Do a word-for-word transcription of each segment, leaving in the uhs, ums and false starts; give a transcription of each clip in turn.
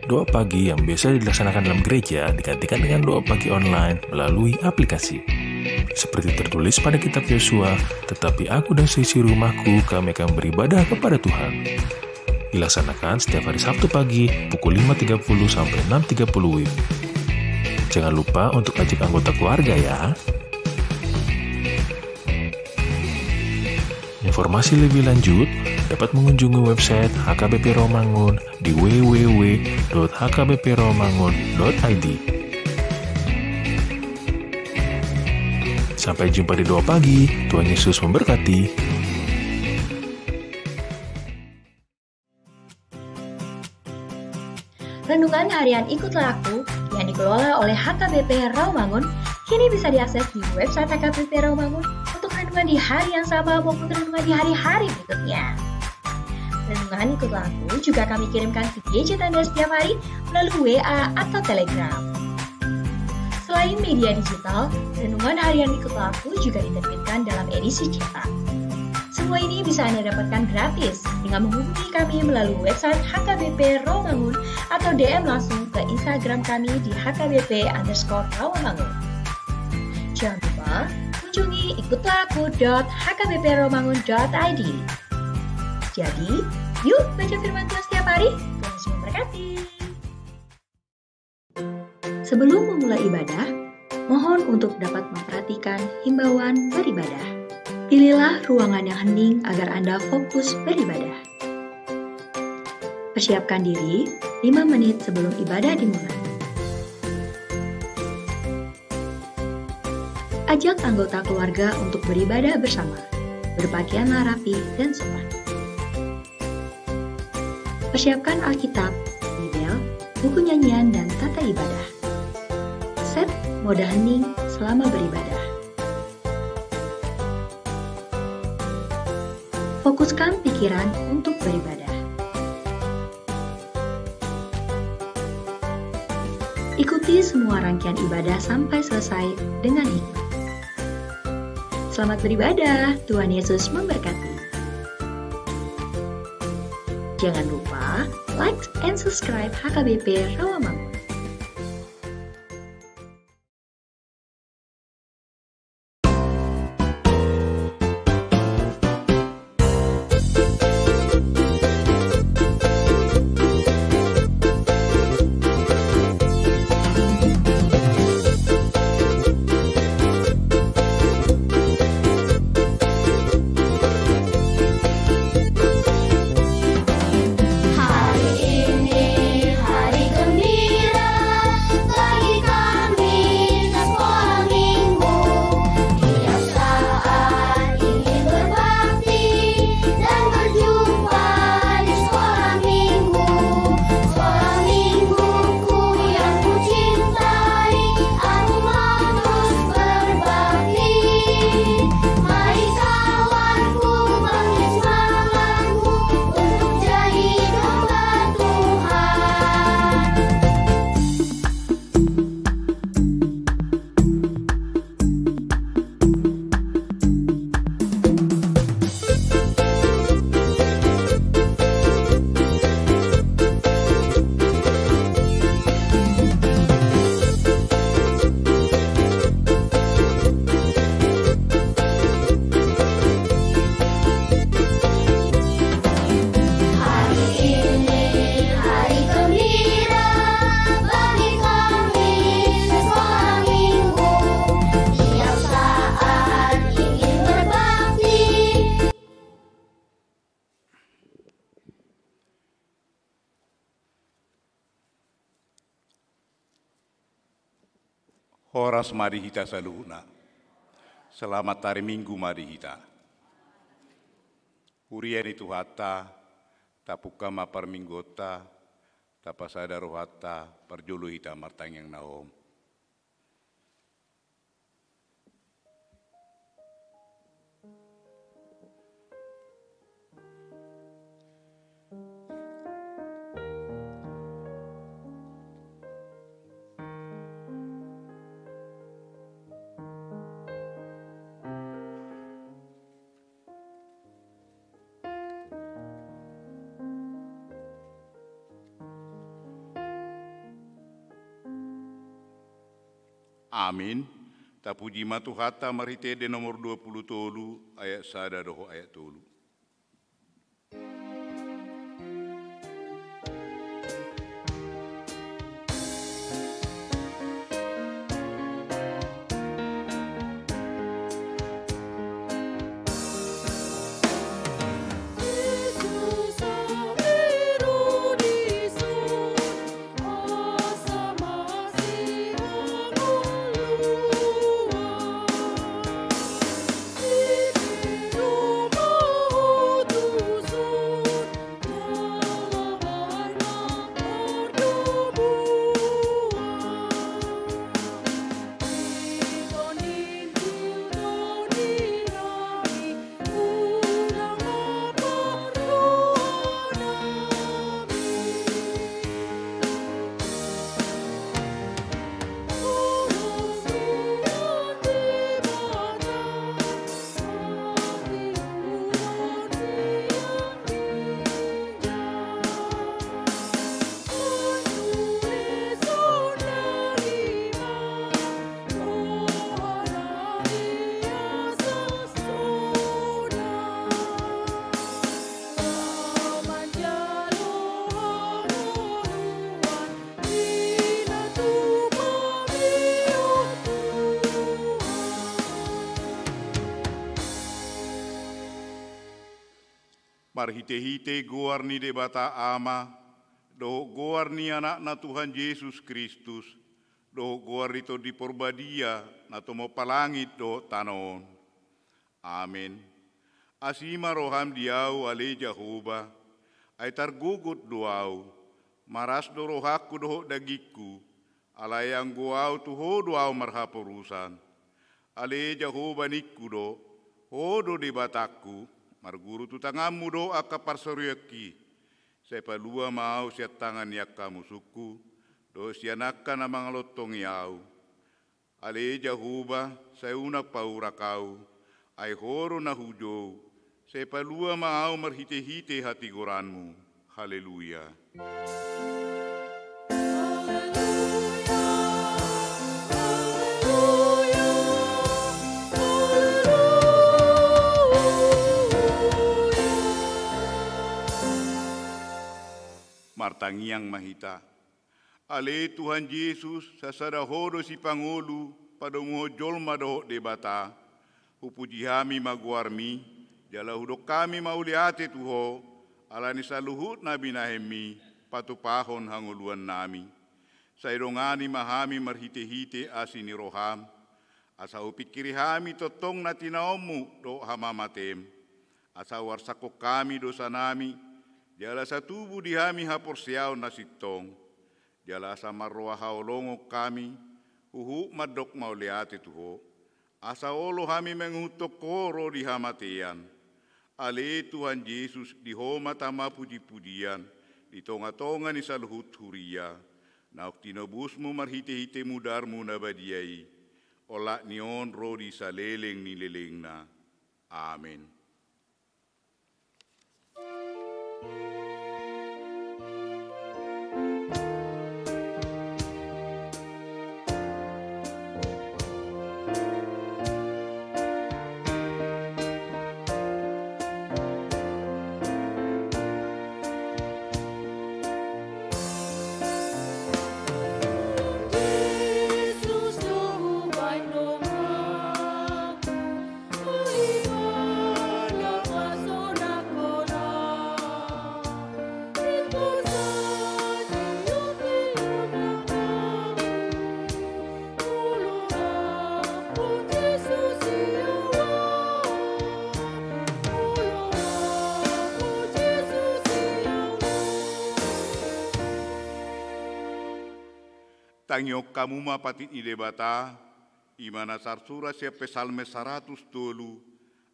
Doa pagi yang biasa dilaksanakan dalam gereja digantikan dengan doa pagi online melalui aplikasi. Seperti tertulis pada kitab Yosua, "Tetapi aku dan seisi rumahku, kami akan beribadah kepada Tuhan." Dilaksanakan setiap hari Sabtu pagi pukul lima tiga puluh sampai enam tiga puluh W I B. Jangan lupa untuk ajak anggota keluarga ya. Informasi lebih lanjut dapat mengunjungi website H K B P Rawamangun di w w w dot h k b p rawamangun dot i d. Sampai jumpa di Doa Pagi. Tuhan Yesus memberkati. Renungan Harian Ikutlah Aku yang dikelola oleh H K B P Rawamangun kini bisa diakses di website H K B P Rawamangun untuk renungan di hari yang sama maupun renungan di hari-hari berikutnya. Renungan Ikutlah Aku juga kami kirimkan via gadget Anda setiap hari melalui W A atau Telegram. Selain media digital, Renungan Harian Ikutlah Aku juga diterbitkan dalam edisi cetak. Semua ini bisa Anda dapatkan gratis dengan menghubungi kami melalui website H K B P Rawamangun atau D M langsung ke Instagram kami di H K B P underscore Rawamangun. Jangan lupa kunjungi ikutlah aku dot h k b p rawamangun dot i d. Jadi, yuk baca firman Tuhan setiap hari. Tuhan Yesus memberkati. Sebelum memulai ibadah, mohon untuk dapat memperhatikan himbauan beribadah. Pilihlah ruangan yang hening agar Anda fokus beribadah. Persiapkan diri lima menit sebelum ibadah dimulai. Ajak anggota keluarga untuk beribadah bersama. Berpakaianlah rapi dan sopan. Persiapkan Alkitab, Bibel, buku nyanyian, dan tata ibadah. Set mode hening selama beribadah. Fokuskan pikiran untuk beribadah. Ikuti semua rangkaian ibadah sampai selesai dengan hikmat. Selamat beribadah, Tuhan Yesus memberkati. Jangan lupa like and subscribe H K B P Rawamangun. Hari ini hari gembira bagi kami sekolah minggu. Tiap saat ingin berbakti dan berjumpa di sekolah minggu. Sekolah mingguku yang kucintai, aku mau terus berbakti. Mari kawanku, bangkit semangatmu untuk jadi domba Tuhan. Hari ini hari gembira bagi kami sekolah minggu. Tiap saat ingin berbakti. Horas ma di hita saluhutna. Selamat hari Minggu ma di hita. Huria ni Tuhanta, tapungka ma parmingguonta, tapasada rohanta, parjolo hita martangiang na hom. Amin. Tapuji ma Tuhanta marhite ende nomor dua pulu tolu, ayat sada dohot ayat tolu. Marhitehite goar ni Debata Ama, dohot goar ni Anakna Tuhan Jesus Kristus, dohot goar ni Tondi Porbadia, na tumompa langit dohot tano on. Amen. Asi ma roham di ahu, ale Jahowa, ai targogot do ahu, maras do rohangku dohot dagingku, alai anggo ahu tu Ho do ahu marhaporusan. Ale Jahowa, ningku do, Ho do Debatangku, marguru tu tanganmu do angka parsorianki. Sai palua ma ahu sian tangan ni angka musungku, dohot sian angka na mangalontongi ahu. Ale Jahowa, sai unang paurak ahu, ai Ho do na hujou, sai palua ma ahu marhitehite hatigoranmu. Haleluya. Martangiang ma hita. Ale Tuhan Jesus, sasada Ho do sipangolu, padomuhon jolma dohot Debata. Hupuji hami ma goarmi, jala hudok hami mauliate tu Ho, ala ni saluhut na binahenmi, patupahon hangoluannami. Sai dongani ma hami marhitehite asi ni roham, asa hupingkiri hami tongtong na tinaonmu dohot hamamatem. Asa huarsakhon hami dosanami, jala asa tubu di hami haporseaon na sintong. Jala asa marroha haholongon hami, huhut mandok mauliate tu Ho. Asa olo hami mangihuthon Ho ro di hamatean. Ale Tuhan Jesus, di Ho ma tama pujipujian, di tongatonga ni saluhut huria. Naung tinobusmu marhitehite mudarmu na badia i. Olat ni on ro di saleleng ni lelengna. Amen. Tangihon hamu ma patik ni Debata, i ma na tarsurat sian Psalmen saratus tolu,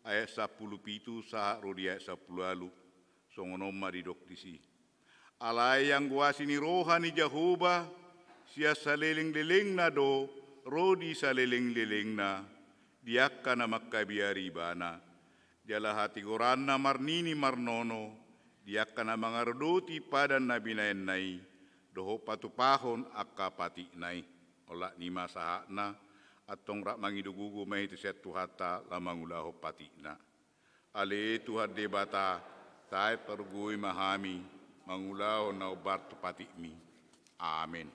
ayat sampulu pitu sahat ro di ayat sampulu ualu. Songon on ma didok disi. Alai anggo asi ni roha ni Jahowa, sian saleleng lelengna do, ro di saleleng lelengna, di angka na mangkabiari Ibana. Jala hatigoranna marnini marnono, di angka na mangaradoti padan na binahenna i, dohot patupahon angka patikna i. Olat ni ma sahatna, Antong rap mangido gogo ma hita sian Tuhanta laho mangulahon patikna. Ale Tuhan Debata, tahe pargogoi ma hami mangulahon na hombar tu patikmi. Amen.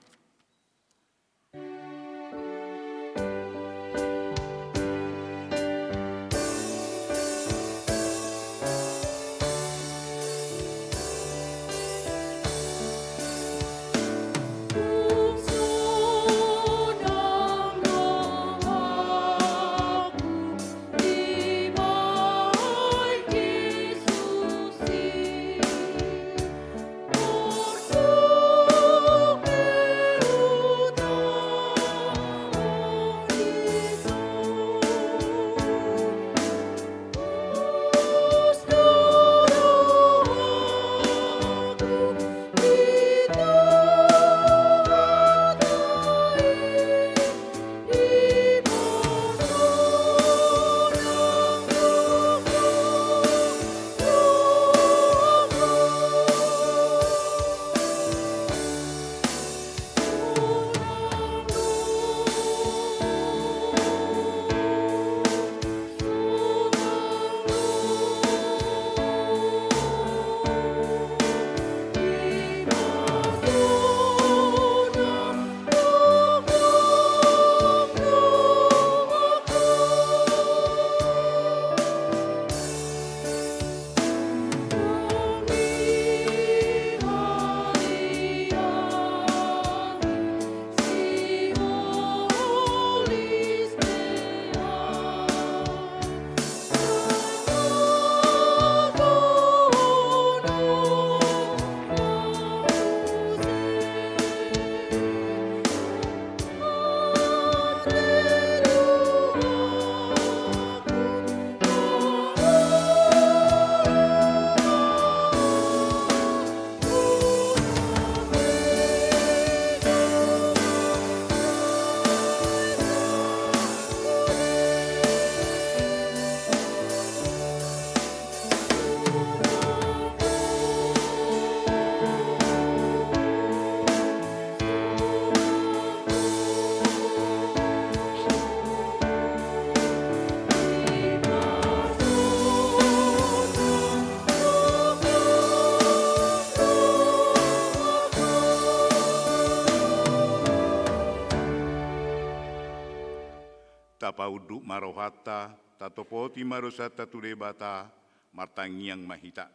Tapaunduk ma rohanta, tatopoti ma dosanta tu Debata, martangiang ma hita.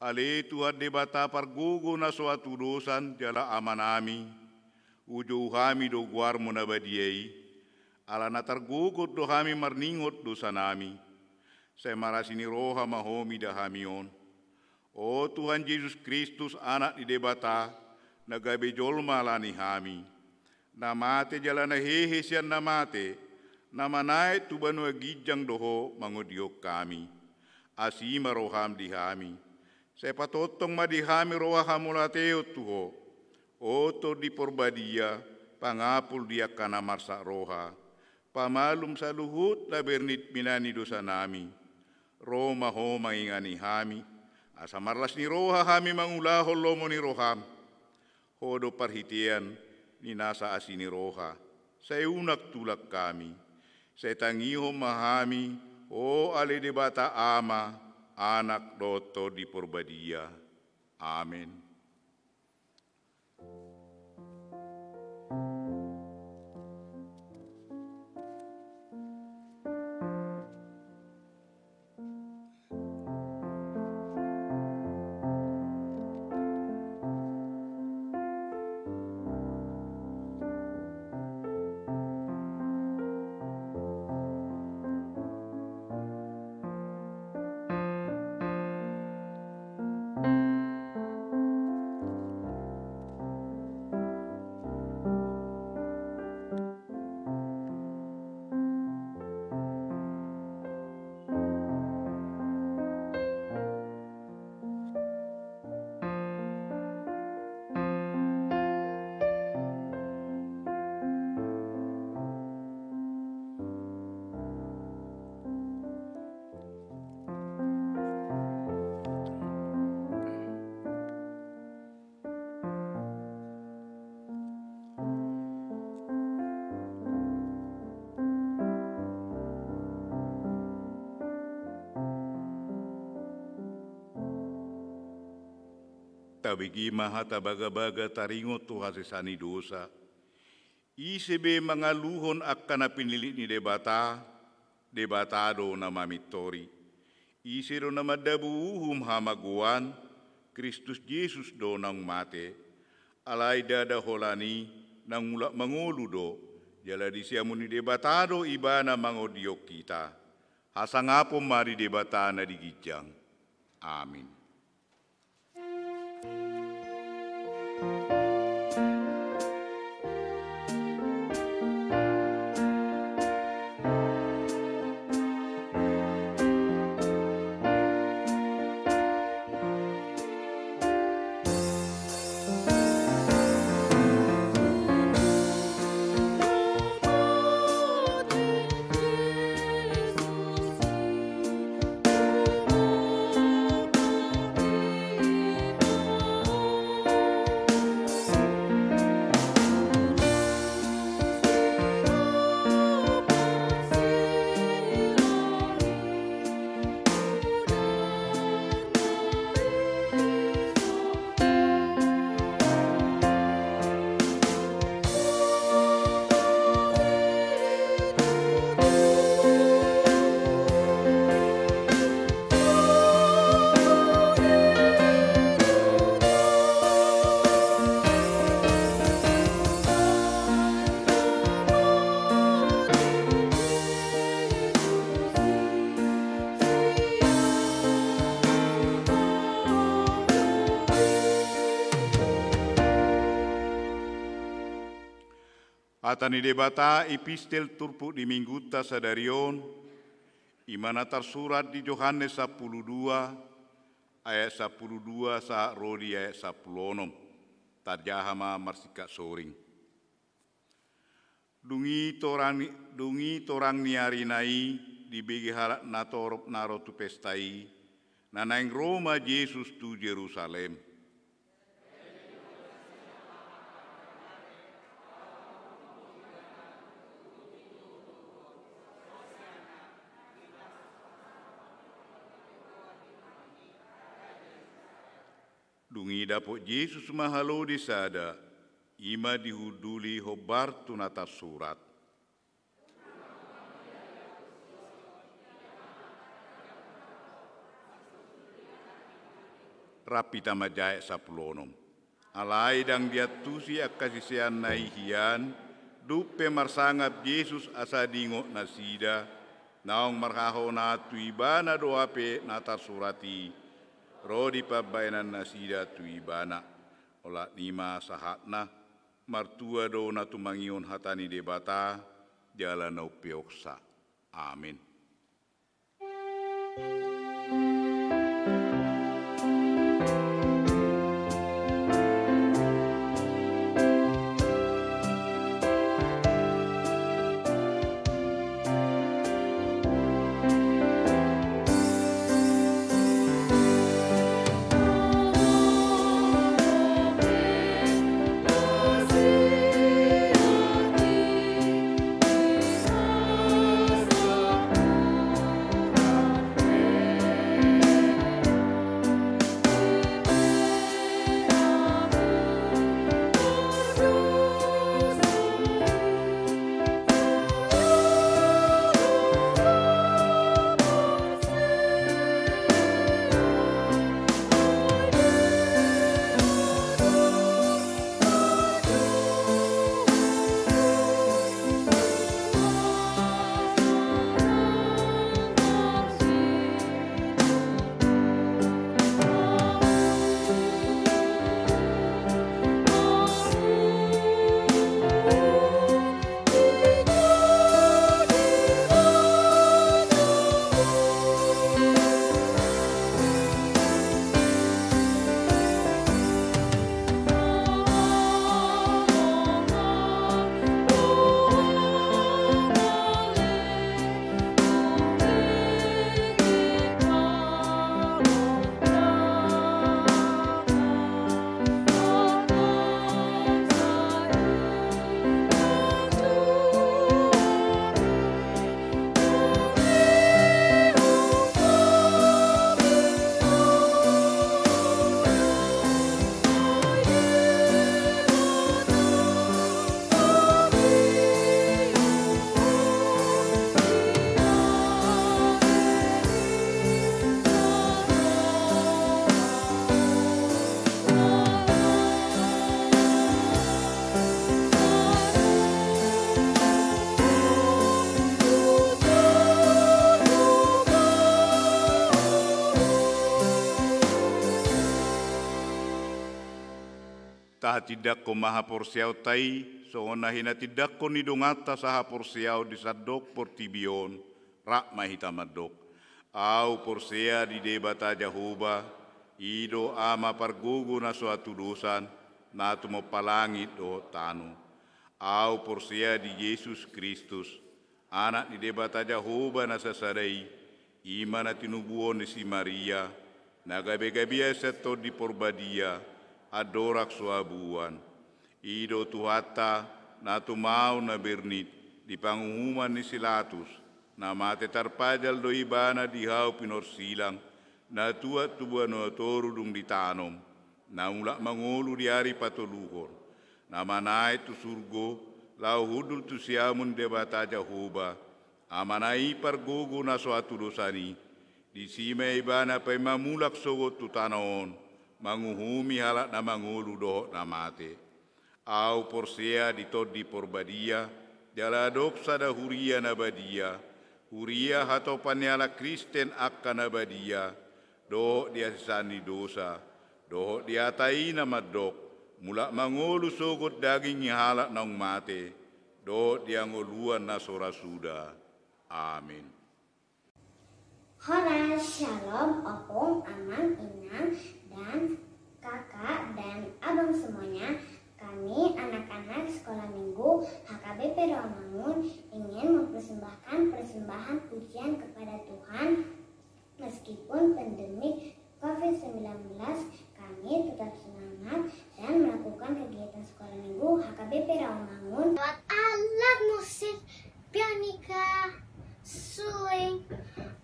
Ale Tuhan Debata pargogo na so hatudosan jala Amanami, hujou hami do goarmu na badia i, ala na targogot do hami marningot dosanami. Sai marasi ni roha ma Ho mida hami on. O Tuhan Jesus Kristus, Anak ni Debata, na gabe jolma ala ni hami, na mate jala na hehe sian na mate, na manaek tu banua ginjang do Ho mangodihon hami. Asi ma roham di hami. Sai patongtong ma di hami roha hamauliateon tu Ho. O Tondi Porbadia, pangapul di angka na marsak roha, pamalum saluhut na bernit minan ni dosanami. Ro ma Ho mangingani hami, asa marlas ni roha hami mangulahon lomo ni roham. Ho do parhitean ni nasa asi ni roha, sai unang tulang hami. Sai tangihon ma hami, o ale Debata Ama, Anak dohot Tondi Porbadia. Amen. Tabege ma hata bagabaga taringot tu hasesaan ni dosa. Ise be mangaluhon angka na pinillit ni Debata, Debata do na mamintori. Ise do na mandabu uhum hamagoan, Kristus Jesus do naung mate. Alai ndada holan i, naung mulak mangolu do, jala di siamun ni Debata do ibana mangondihon hita. Hasangapon ma di Debata na di ginjang. Amin. Hata ni Debata, epistel turpuk di Minggunta sadari on, i ma na tarsurat di Johannes sampulu dua, ayat sampulu dua sahat ro di ayat sampulu onom. Tarjaha ma marsingkat soring. Dung i torang ni, dung i torang ni arina i dibege halak natorop na ro tu pesta i, na naeng ro ma Jesus tu Jerusalem. Dung i dapot Jesus ma halode sada, i ma dihunduli hombar tu na tarsurat. Rap hita manjaha ayat sampulu onom. Alai ndang diantusi angka siseanna i hian, dung pe marsangap Jesus asa diingot nasida, naung marhahonaan tu ibana do hape na tarsurat i, ro di pambahenan nasida tu ibana. Olat ni ma sahatna, martua do na tumangihon hata ni Debata, jala na umpeopsa. Amin. Tindanghon ma haporseaonta i, songon na hinatindangkon ni donganta sahaporseaon di sandok portibi on, rap ma hita mandok. Ahu porsea di Debata Jahowa, i do Ama pargogo na so hatudosan, na tumompa langit dohot tano. Ahu porsea di Jesus Kristus, Anak ni Debata Jahowa na sasada i, i ma na tinubuhon ni si Maria, na gabe-gabean sian Tondi Porbadia, andorang so habuan. I do Tuhanta, na tumaon na bernit, di panguhuman ni si Latus, na mate tarpajal do ibana di hau pinorsilang, na tuat tu banua toru dung ditanom, na mulak mangolu di ari patoluhon, na manaek tu surgo, laho hundul tu siamun Debata Jahowa, Amana i pargogo na so hatudosan i, disi ma ibana paima mulak sogot tu tano on, manguhumi halak na mangolu dohot na mate. Ahu porsea di Tondi Porbadia, jala adong sada huria na badia, huria hatopan ni halak Kristen angka na badia, dohot di hasesaan ni dosa, dohot di hata i na mandok, mulak mangolu sogot daging ni halak naung mate, dohot di hangoluan na so ra suda. Amin. Horas, syalom, opung, amang, inang, dan kakak dan abang semuanya. Kami anak-anak sekolah minggu H K B P Rawamangun ingin mempersembahkan persembahan pujian kepada Tuhan. Meskipun pandemi covid sembilan belas, kami tetap semangat dan melakukan kegiatan sekolah minggu H K B P Rawamangun. Lewat alat musik pianika, suling,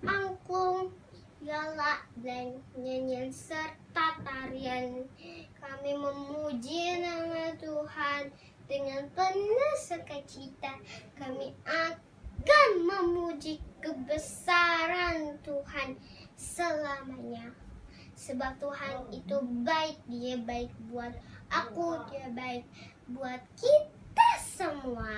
angklung, biola, dan nyanyian serta tarian, kami memuji nama Tuhan dengan penuh sukacita. Kami akan memuji kebesaran Tuhan selamanya. Sebab Tuhan itu baik, Dia baik buat aku, Dia baik buat kita semua.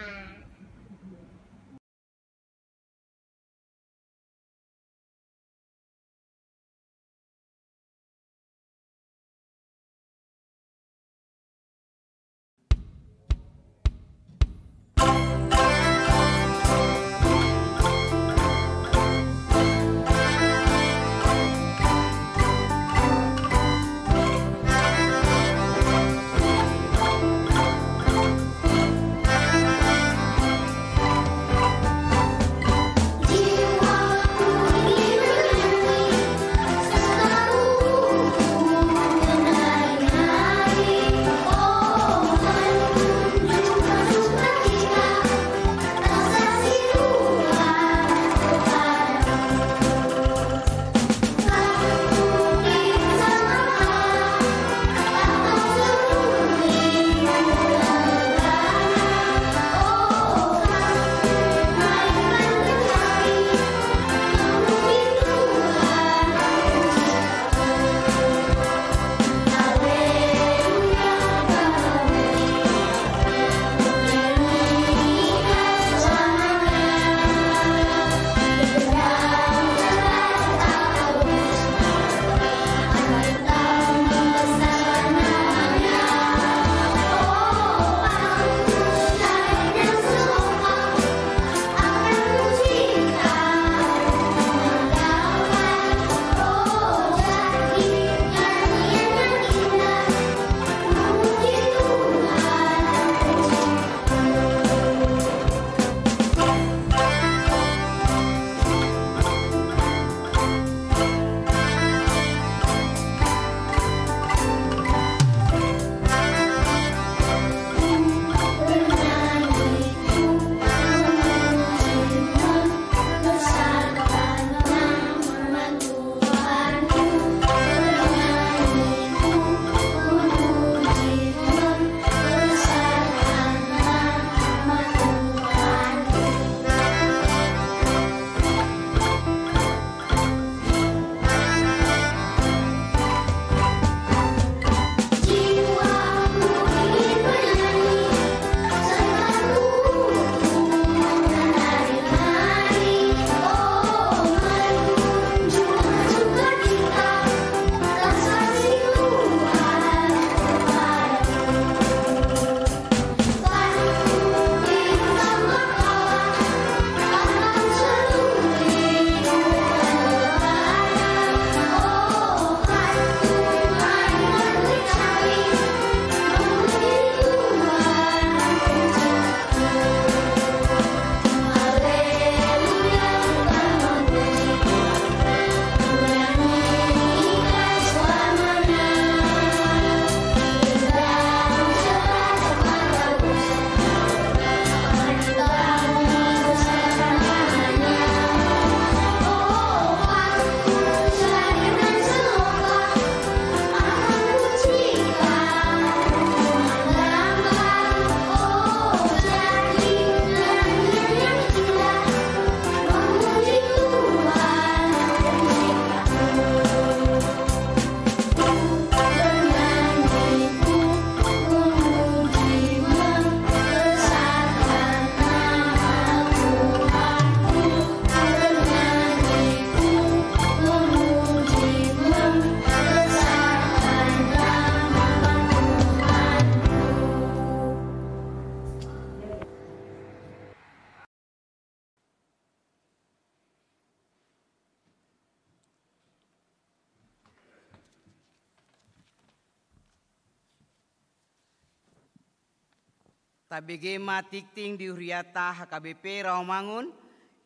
Tabege ma tingting di huriata H K B P Rawamangun,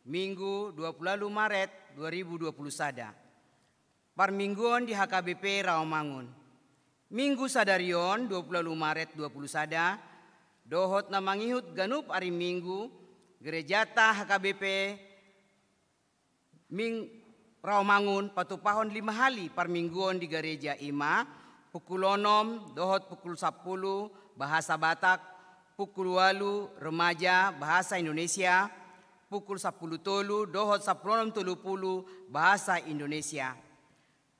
Minggu dua puluh ualu Maret dua ribu dua puluh sada. Parmingguon di H K B P Rawamangun. Minggu sadari on dua puluh ualu Maret dua puluh sada, dohot na mangihut ganup ari Minggu, gerejata H K B P Ming Rawamangun patupahon lima hali parmingguon di gareja, i ma pukul onom dohot pukul sampulu bahasa Batak, pukul ualu remaja bahasa Indonesia, pukul sampulu tolu dohot sampulu onom tolu pulu bahasa Indonesia.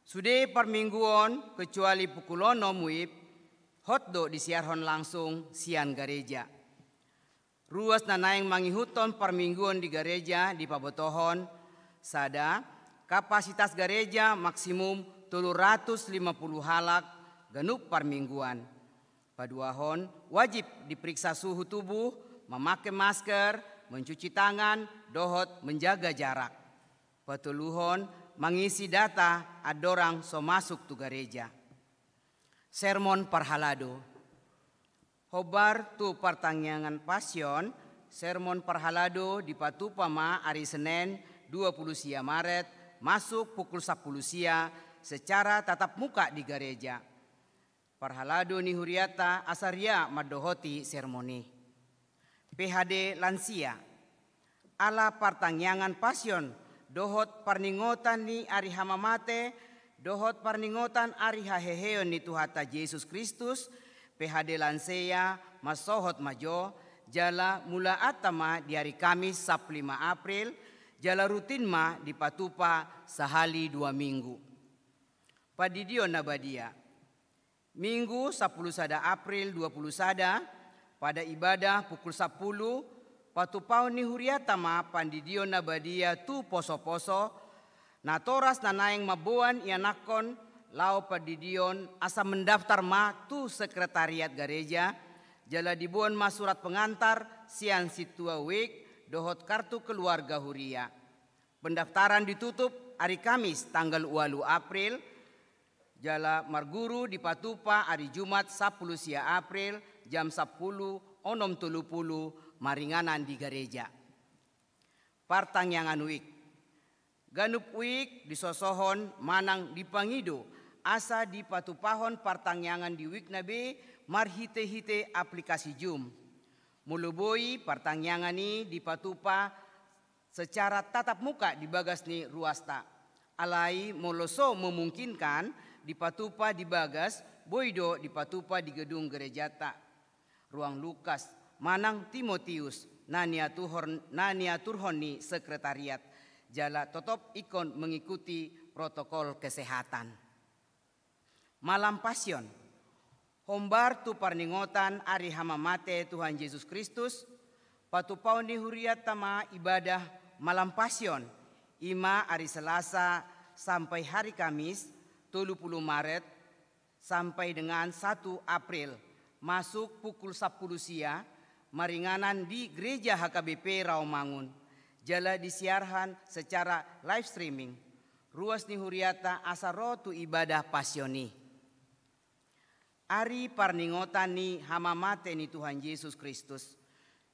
Sude parmingguon kecuali pukul onom wib, hot do disiarhon langsung sian gareja. Ruas na naeng mangihuthon parmingguon di gareja dipabotohon: sada, kapasitas gareja maksimum tolu ratus lima pulu halak ganup parmingguan. Paduahon, wajib diperiksa suhu tubuh, mamake masker, mencuci tangan, dohot menjaga jarak. Patoluhon, mangisi data andorang so masuk tu gareja. Sermon parhalado. Hombar tu partangiangan Pasion, sermon parhalado dipatupa ma ari Senen dua puluh sia Maret, masuk pukul sampulu sia, secara tatap muka di gareja. Parhalado ni huriata asa ria mandohoti sermon i. P H D lansia. Ala partangiangan Pasion dohot parningotan ni ari hamamate dohot parningotan ari haheheon ni Tuhanta Jesus Kristus, P H D lansia mansohot ma jo, jala mulaanta ma di ari Kamis sampulu lima April, jala rutin ma dipatupa sahali dua minggu. Pandidion na badia. Minggu sampulu sada April dua puluh sada, pada ibadah pukul sampulu, patupaon ni huriata ma pandidion na badia tu poso-poso, natoras na naeng mamboan ianakhon laho pandidion asa mendaftar ma tu sekretariat gareja, jala diboan ma surat pengantar sian sintua wijk dohot kartu keluarga huria. Pendaftaran ditutup ari Kamis tanggal ualu April, jala marguru dipatupa ari Jumat sampulu sia April jam sampulu onom tolu pulu maringanan di gareja. Partangiangan wijk. Ganup wijk disosohon manang dipangido asa dipatupahon partangiangan di wijk na be marhite-hite aplikasi Zoom. Molo boi, partangiangan i dipatupa secara tatap muka di bagas ni ruasta. Alai molo so memungkinkan dipatupa di bagas, boi do dipatupa di gedung gerejata. Ruang Lukas manang Timotius na niaturhon, na niaturhon ni sekretariat, jala totop ingkon mengikuti protokol kesehatan. Malam Pasion. Hombar tu parningotan ari hamamate Tuhan Jesus Kristus, patupaon ni huriata ma ibadah Malam Pasion, i ma ari Selasa sampai hari Kamis, tolu pulu Maret, sampai dengan satu April, masuk pukul sampulu sia, maringanan di Gereja H K B P Rawamangun, jala disiarhan secara live streaming. Ruas ni huriata asa ro tu ibadah Pasion i. Ari parningotan ni hamamate ni Tuhan Jesus Kristus.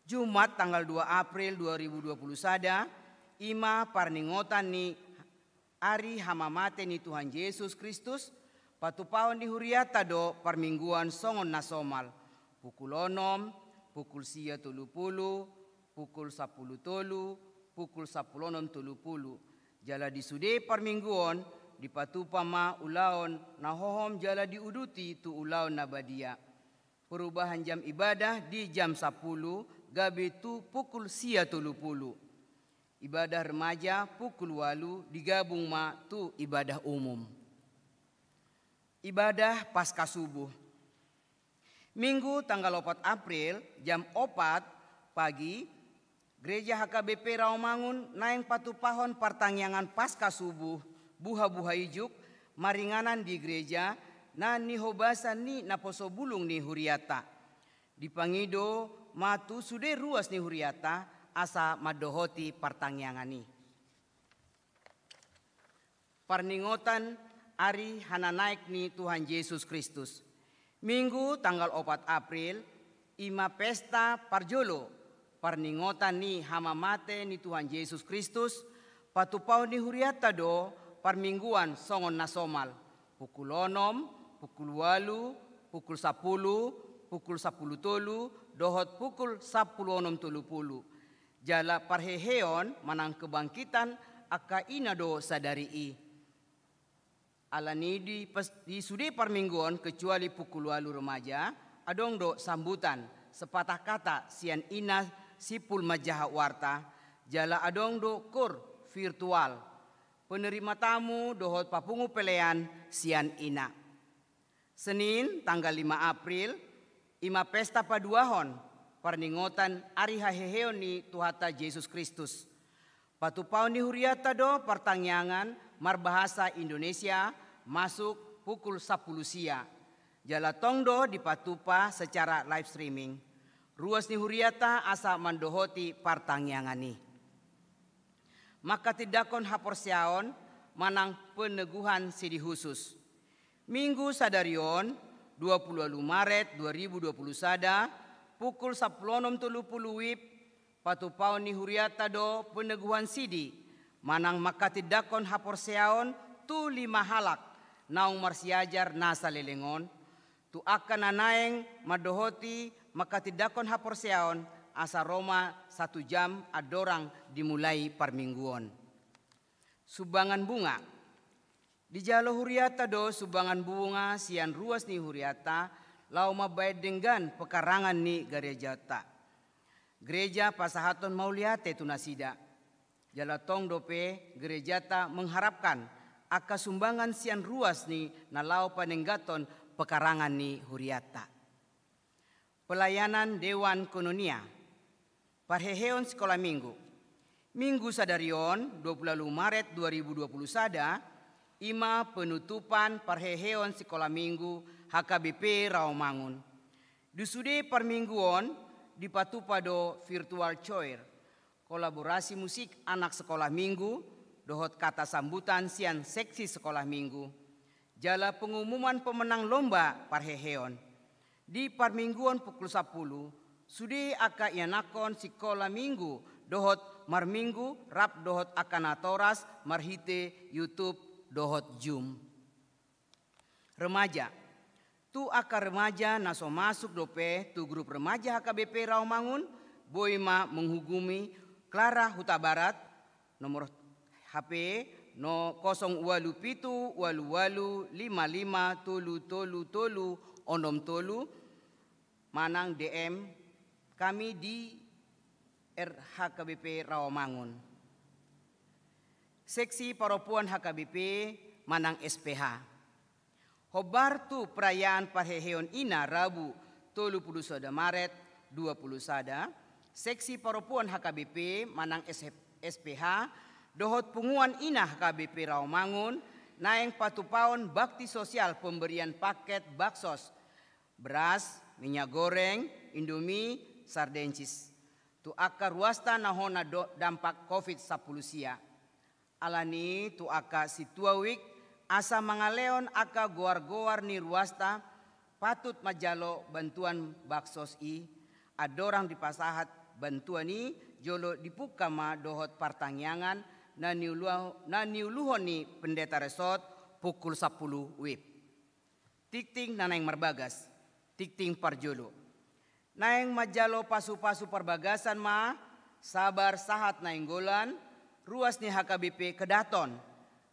Jumat tanggal dua April dua ribu dua puluh sada, i ma parningotan ni ari hamamate ni Tuhan Jesus Kristus, patupaon ni huriata do parmingguan songon na somal, pukul onom, pukul sia tolu pulu, pukul sampulu tolu, pukul sampulu onom tolu pulu. Jala di sude parmingguon, dipatupa ma ulaon na hohom jala diuduti tu ulaon na badia. Perubahan jam ibadah di jam sampulu gabe tu pukul sia tolu pulu. Ibadah remaja pukul ualu digabung ma tu ibadah umum. Ibadah Paskah Subuh. Minggu tanggal opat April, jam opat pagi, Gereja H K B P Rawamangun naeng patupahon partangiangan Paskah Subuh, buha-buha ijuk, maringanan di gereja na nihobasan ni naposo bulung ni huriata. Dipangido ma tu sude ruas ni huriata asa mandohoti partangiangan i. Parningotan ari hananaek ni Tuhan Jesus Kristus. Minggu tanggal opat April, I ma pesta parjolo, parningotan ni hamamate ni Tuhan Jesus Kristus. Patupaon ni hurianta do parmingguan songon na somal: pukul onom, pukul ualu, pukul sampulu, pukul sampulu tolu, dohot pukul sampulu onom tolu pulu. Jala parheheon manang kebangkitan angka ina do sadari i. Alani di pes-, di sude parmingguon, kecuali pukul ualu remaja, adong do sambutan sepatah kata sian ina simpul manjaha warta, jala adong do koor virtual, penerima tamu dohot papungu pelean sian ina. Senin, tanggal lima April, i ma pesta paduahon, parningotan ari haheheon ni Tuhanta Jesus Kristus. Patupaon ni hurianta do partangiangan marbahasa Indonesia masuk pukul sampulu sia. Jala tong do dipatupa secara live streaming. Ruas ni hurianta asa mandohoti partangiangan i. Manghatindanghon haporseaon manang peneguhan sidi husus. Minggu sadari on, dua pulu ualu Maret dua ribu dua pulu sada, pukul sampulu onom tolu pulu WIB, patupaon ni hurianta do peneguhan sidi manang manghatindanghon haporseaon tu lima halak naung marsiajar na saleleng on, tu angka na naeng mandohoti manghatindanghon haporseaon, asa ro ma satu jam andorang dimulai parmingguon. Sumbangan bunga. Dijalo hurianta do sumbangan bunga sian ruas ni hurianta, laho mambahen denggan pekarangan ni garejanta. Gereja pasahathon mauliate tu nasida. Jala tong dope gerejanta mengharapkan angka sumbangan sian ruas ni na laho panengganhon pekarangan ni hurianta. Pelayanan Dewan Koinonia. Parheheon sikola minggu. Minggu sadari on, dua pulu ualu Maret dua ribu dua pulu sada, i ma penutupan parheheon sikola minggu H K B P Rawamangun. Di sude parmingguon dipatupa do virtual choir, kolaborasi musik anak sekolah minggu, dohot kata sambutan sian seksi sekolah minggu, jala pengumuman pemenang lomba parheheon. Di parmingguon pukul sampulu, sude angka ianakhon sikola minggu dohot marminggu rap dohot angka natoras marhite YouTube dohot Zoom. Remaja. Tu angka remaja na so masuk dope tu grup remaja H K B P Rawamangun, boi ma menghubungi Clara Hutabarat, nomor H P no kosong ualu pitu ualu ualu lima lima tolu tolu tolu onom tolu, manang D M kami di R H K B P Rawamangun. Seksi parompuan H K B P manang S P H. Hombar tu perayaan parheheon ina Rabu tolu pulu sada Maret dua pulu sada, seksi parompuan H K B P manang S-, S P H, dohot punguan ina H K B P Rawamangun, naeng patupaon bakti sosial pemberian paket baksos, beras, minyak goreng, Indomie, sardensis, tu angka ruasta na hona do-, dampak covid sampulu sia. Alani tu angka sintua WIB asa mangalehon angka goar-goar ni ruasta patut manjalo bantuan baksos i, andorang dipasahat bantuan i jolo dipungka ma dohot partangiangan na niulu-, na niuluhon ni pendeta resort pukul sampulu WIB. Tingting na naeng marbagas. Tingting parjolo. Naeng manjalo pasu-pasu parbagasan ma Sabar Sahat Nainggolan, ruas ni H K B P Kedaton,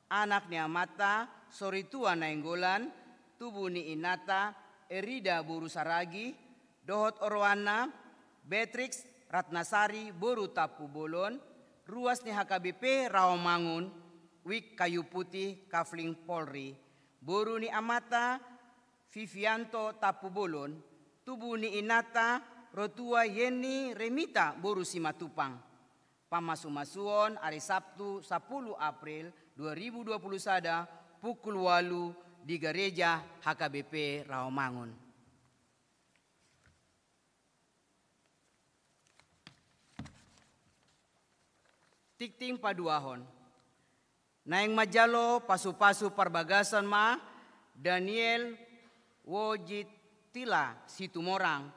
anak ni amanta Soritua Nainggolan, tubu ni inanta Erida boru Saragi, dohot oroanna Beatrix Ratnasari boru Tampubolon, ruas ni H K B P Rawamangun, WIB Kayu Putih Kafling Polri, boru ni amanta Vivianto Tampubolon, tubu ni inanta Rotua Yeni Remita boru Simatupang. Pamasu-masuon ari Sabtu sampulu April dua ribu dua pulu sada pukul ualu di gareja H K B P Rawamangun. Tingting paduahon. Naeng manjalo pasu-pasu parbagasan ma Daniel Wojitila Situmorang,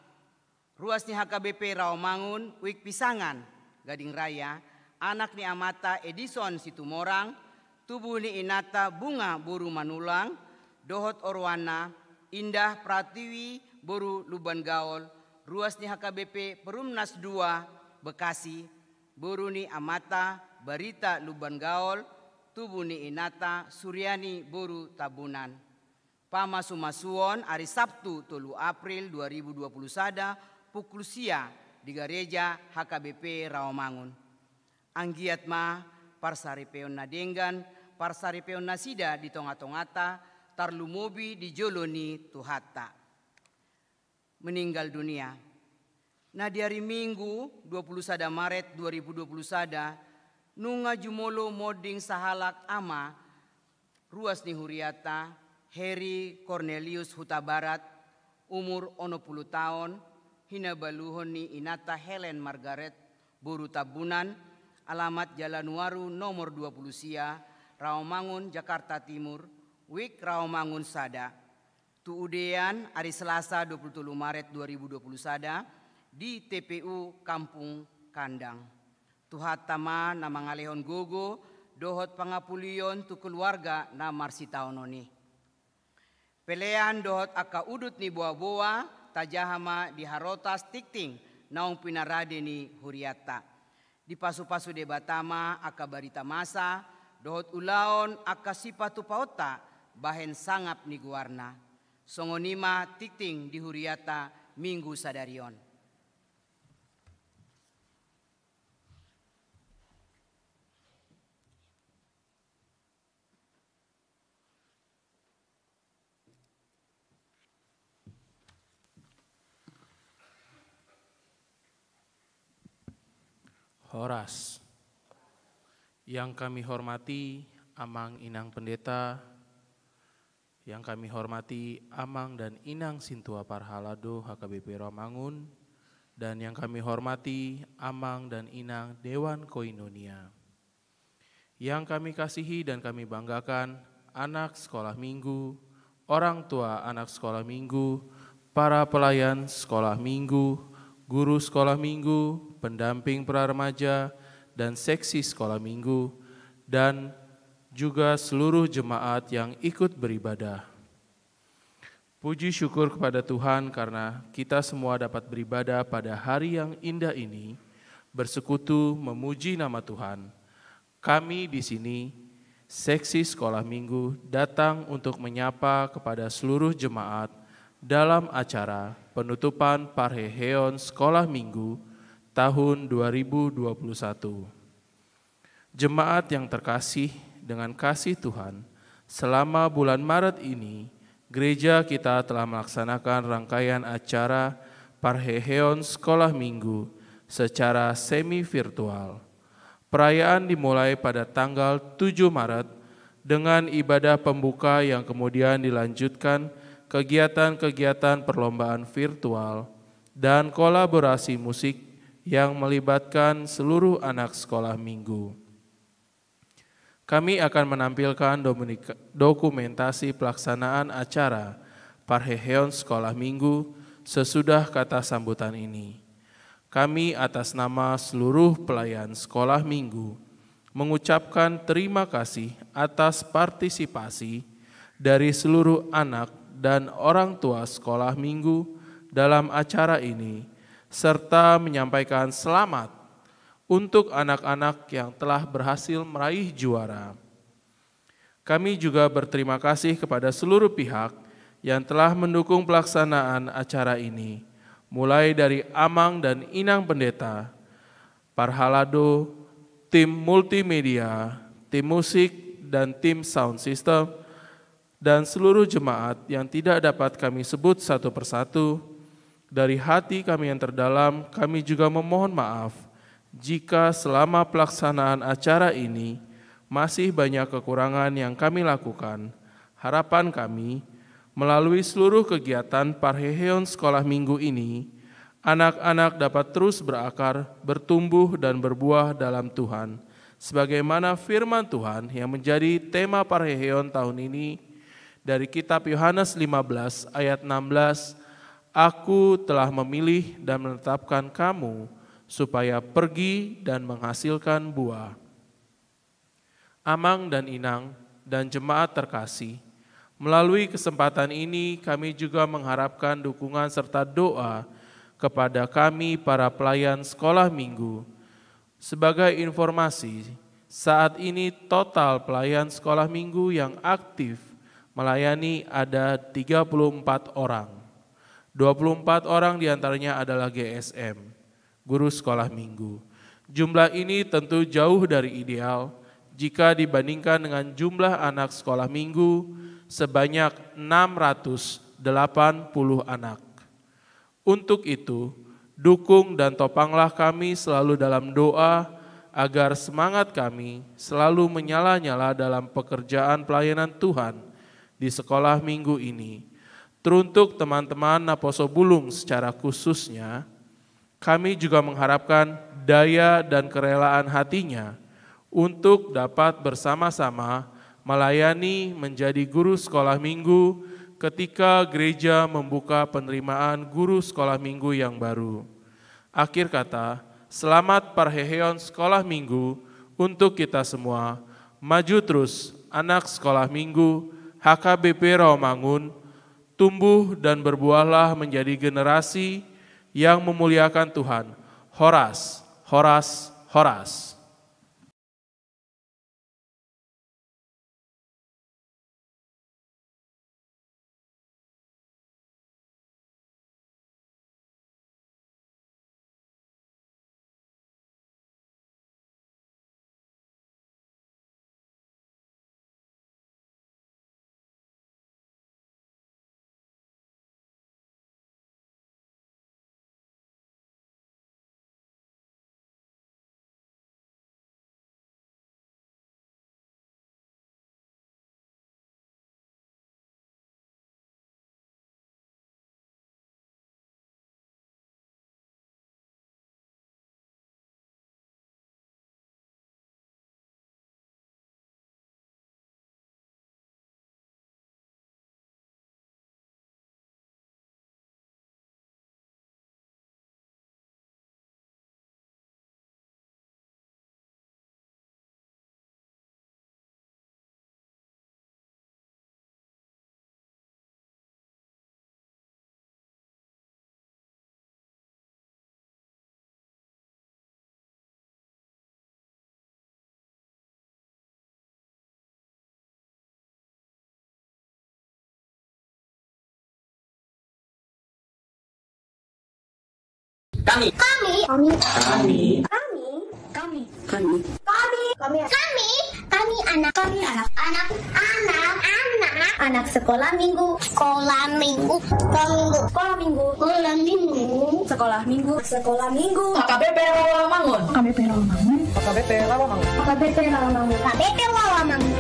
Ruas ni H K B P Rawamangun, Wik Pisangan, Gading Raya, anak ni amanta Edison Situmorang, tubu ni inanta Bunga boru Manulang, dohot oroanna Indah Pratiwi boru Lumban Gaol, ruas ni H K B P Perumnas dua, Bekasi, boru ni amanta Barita Lumban Gaol, tubu ni inanta Suryani boru Tambunan. Pamasumasuon ari Sabtu tolu April dua ribu dua puluh sada, pukul sia di gareja H K B P Rawamangun. Anggiat ma parsaripeon na denggan, parsaripeon nasida di tongatonganta, tarlumobi di jolo ni Tuhanta. Meninggal dunia. Na di ari Minggu dua puluh sada Maret dua ribu dua puluh sada, nunga jumolo monding sahalak ama, ruas ni hurianta, Heri Cornelius Hutabarat, umur onom pulu taon, hinabaluhon ni inanta Helen Margaret boru Tambunan, alamat Jalan Waru nomor dua puluh sia, Rawamangun, Jakarta Timur, Wik Rawamangun sada. Tu udean ari Selasa dua puluh tolu Maret dua ribu dua puluh sada di T P U Kampung Kandang. Tuhanta ma na mangalehon gogo dohot pangapulion tu keluarga na marsitaonon i. Pelean dohot angka udut ni boaboa tajaha ma di harotas tingting naung pinarade ni hurianta. Dipasupasu Debata ma angka barita masa dohot ulaon angka sipatupaonta bahen sangap ni goarna. Songon i ma tingting di hurianta Minggu sadari on. Horas. Yang kami hormati Amang Inang Pendeta, yang kami hormati Amang dan Inang Sintua Parhalado H K B P Rawamangun, dan yang kami hormati Amang dan Inang Dewan Koinonia. Yang kami kasihi dan kami banggakan, anak sekolah minggu, orang tua anak sekolah minggu, para pelayan sekolah minggu, guru sekolah minggu, pendamping pra remaja, dan seksi sekolah minggu, dan juga seluruh jemaat yang ikut beribadah. Puji syukur kepada Tuhan karena kita semua dapat beribadah pada hari yang indah ini, bersekutu memuji nama Tuhan. Kami di sini, seksi sekolah minggu, datang untuk menyapa kepada seluruh jemaat dalam acara penutupan parheheon sekolah minggu tahun dua ribu dua puluh satu. Jemaat yang terkasih, dengan kasih Tuhan, selama bulan Maret ini, gereja kita telah melaksanakan rangkaian acara parheheon sekolah minggu secara semi virtual. Perayaan dimulai pada tanggal tujuh Maret dengan ibadah pembuka yang kemudian dilanjutkan kegiatan-kegiatan perlombaan virtual dan kolaborasi musik yang melibatkan seluruh anak sekolah minggu. Kami akan menampilkan dominika-, dokumentasi pelaksanaan acara parheheon sekolah minggu sesudah kata sambutan ini. Kami atas nama seluruh pelayan sekolah minggu mengucapkan terima kasih atas partisipasi dari seluruh anak dan orang tua sekolah minggu dalam acara ini, serta menyampaikan selamat untuk anak-anak yang telah berhasil meraih juara. Kami juga berterima kasih kepada seluruh pihak yang telah mendukung pelaksanaan acara ini, mulai dari Amang dan Inang Pendeta, Parhalado, tim multimedia, tim musik, dan tim sound system, dan seluruh jemaat yang tidak dapat kami sebut satu persatu. Dari hati kami yang terdalam, kami juga memohon maaf jika selama pelaksanaan acara ini masih banyak kekurangan yang kami lakukan. Harapan kami, melalui seluruh kegiatan parheheon sekolah minggu ini, anak-anak dapat terus berakar, bertumbuh, dan berbuah dalam Tuhan. Sebagaimana firman Tuhan yang menjadi tema parheheon tahun ini dari kitab Yohanes lima belas ayat enam belas, Aku telah memilih dan menetapkan kamu supaya pergi dan menghasilkan buah. Amang dan Inang dan jemaat terkasih, melalui kesempatan ini kami juga mengharapkan dukungan serta doa kepada kami para pelayan sekolah minggu. Sebagai informasi, saat ini total pelayan sekolah minggu yang aktif melayani ada tiga puluh empat orang. Dua puluh empat orang diantaranya adalah G S M, guru sekolah minggu. Jumlah ini tentu jauh dari ideal jika dibandingkan dengan jumlah anak sekolah minggu sebanyak enam ratus delapan puluh anak. Untuk itu, dukung dan topanglah kami selalu dalam doa, agar semangat kami selalu menyala-nyala dalam pekerjaan pelayanan Tuhan di sekolah minggu ini. Teruntuk teman-teman Naposo Bulung secara khususnya, kami juga mengharapkan daya dan kerelaan hatinya untuk dapat bersama-sama melayani menjadi guru sekolah minggu ketika gereja membuka penerimaan guru sekolah minggu yang baru. Akhir kata, selamat parheheon sekolah minggu untuk kita semua. Maju terus, anak sekolah minggu H K B P Rawamangun, tumbuh dan berbuahlah menjadi generasi yang memuliakan Tuhan. Horas, horas, horas. Kami. Kami. Kami. Kami. Kami. Kami. Kami. Kami. Kami. Kami anak. Kami anak. Anak. Anak. Anak. Anak sekolah minggu. Sekolah minggu. Sekolah minggu. Sekolah minggu. Sekolah minggu. Sekolah minggu. Sekolah minggu. H K B P Rawamangun. H K B P Rawamangun. H K B P Rawamangun. H K B P Rawamangun. H K B P Rawamangun.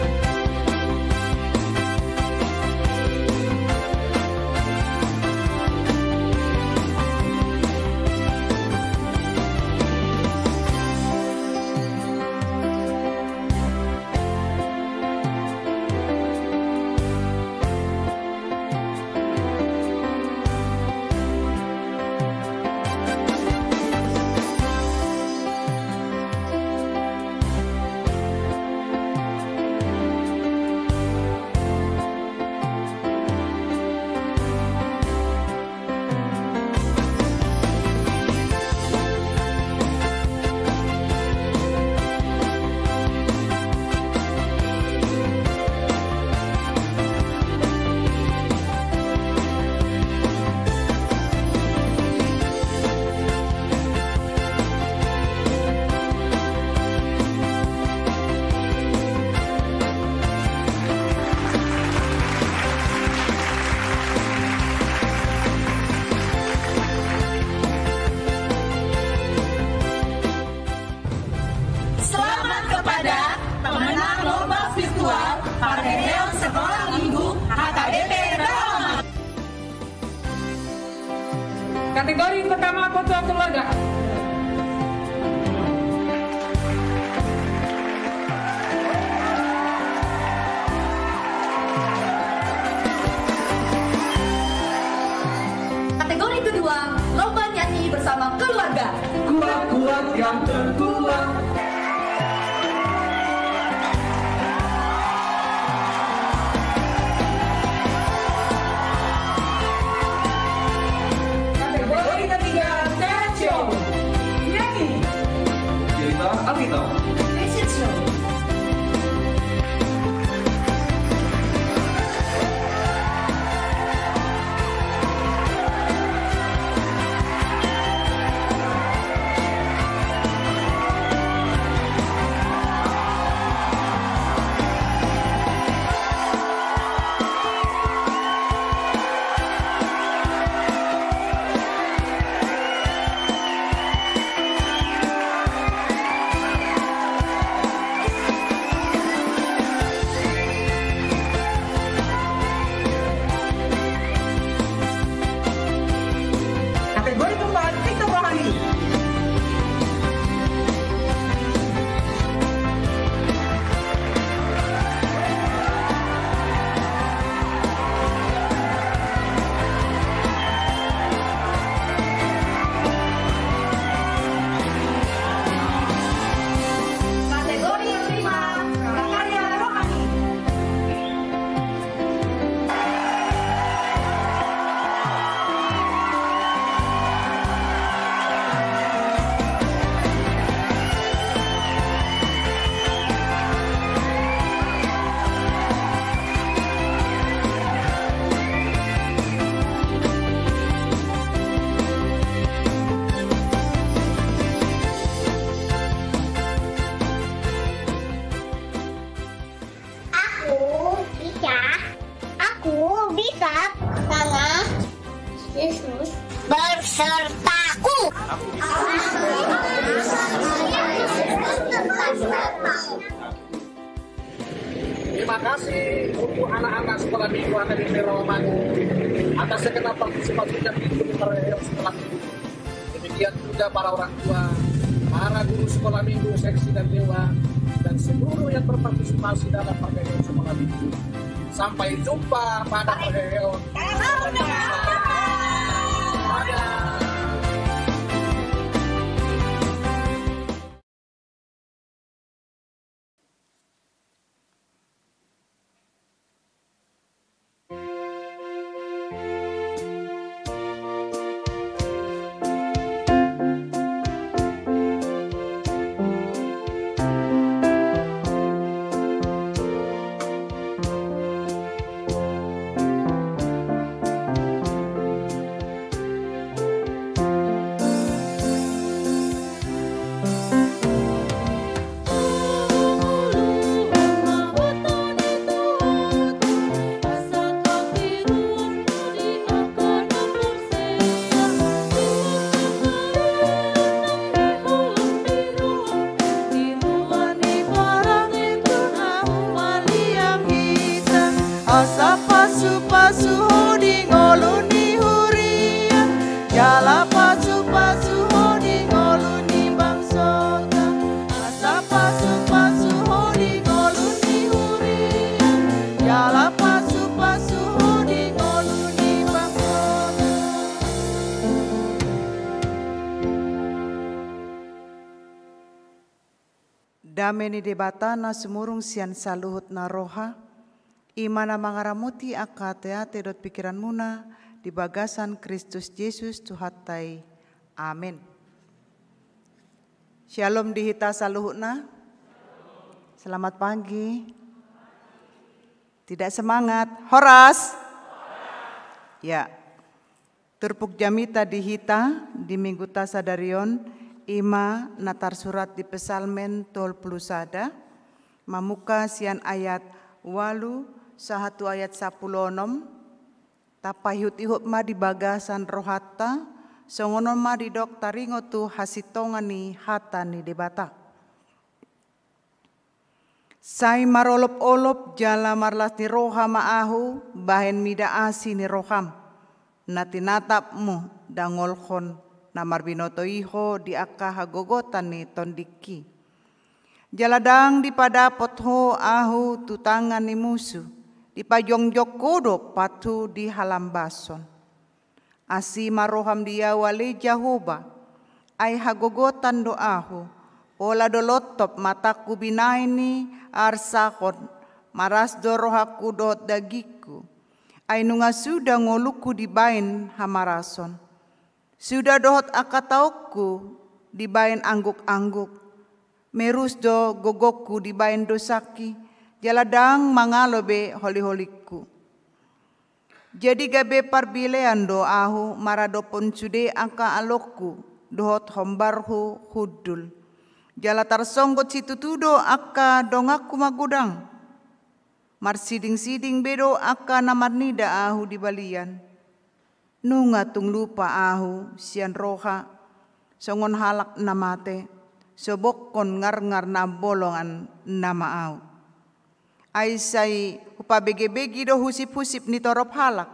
Selamat kepada pemenang lomba virtual Parheheon Sekolah Minggu H K B P Rawamangun. Kategori pertama, foto keluarga. Kategori Terpaku. Terima kasih untuk anak-anak sekolah minggu H K B P Rawamangun atas segenap partisipasinya di minggu sekolah minggu. Demikian juga para orang tua, para guru sekolah minggu seksi dan dewan, dan seluruh yang berpartisipasi dalam parheheon sekolah minggu. Sampai jumpa pada parheheon. Asa pasupasu ho di ngolu ni huria, jala pasupasu ho di ngolu ni bangsota. Asa pasupasu ho di ngolu ni huria, jala pasupasu ho di ngolu ni bangsota. Dame ni Debata na sumurung sian saluhut na roha, i ma na mangaramoti angka ateate dohot pingkiranmuna di bagasan Kristus Jesus Tuhanta i. Amen. Syalom di hita saluhutna. Selamat pagi. Tidak semangat. Horas. Ya. Turpuk jamita di hita di mingguta sadari on, i ma na tarsurat di Psalmen tolu pulu sada, mamungka sian ayat ualu sahat tu ayat sampulu onom. Tapaihut-ihut ma di bagasan rohanta, songon on ma didok taringot tu hasintongan ni hata ni Debata. Sai marolop-olop jala marlas ni roha ma ahu bahen mida asi ni roham, na tinatapmu dangolhon na marbinoto i ho di angka hagogotan ni tondingki. Jala ndang dipadapot ho ahu tu tangan ni musu, dipajongjong ho do pathu di halambason. Asi ma roham di ahu ale Jahowa, ai hagogotan do ahu, pola do lontop matangku binahen ni arsahon, maras do rohangku dohot dagingku. Ai nunga suda ngolungku dibahen hamarason. Suda dohot angka taongku dibahen angguk-angguk. Merus do gogongku dibahen dosangki, jala ndang mangalo be holi-holingku. Jadi gabe parbilean do ahu maradophon sude angka alongku dohot hombarhu hundul. Jala tarsonggot situtu do angka donganku magodang. Marsiding-siding be do angka na marnida ahu di balian. Nunga tung lupa ahu sian roha, songon halak na mate, sobokhon ngarngar na ambolongan nama ahu. Ai sai hupabege-bege do husip-husip ni torop halak.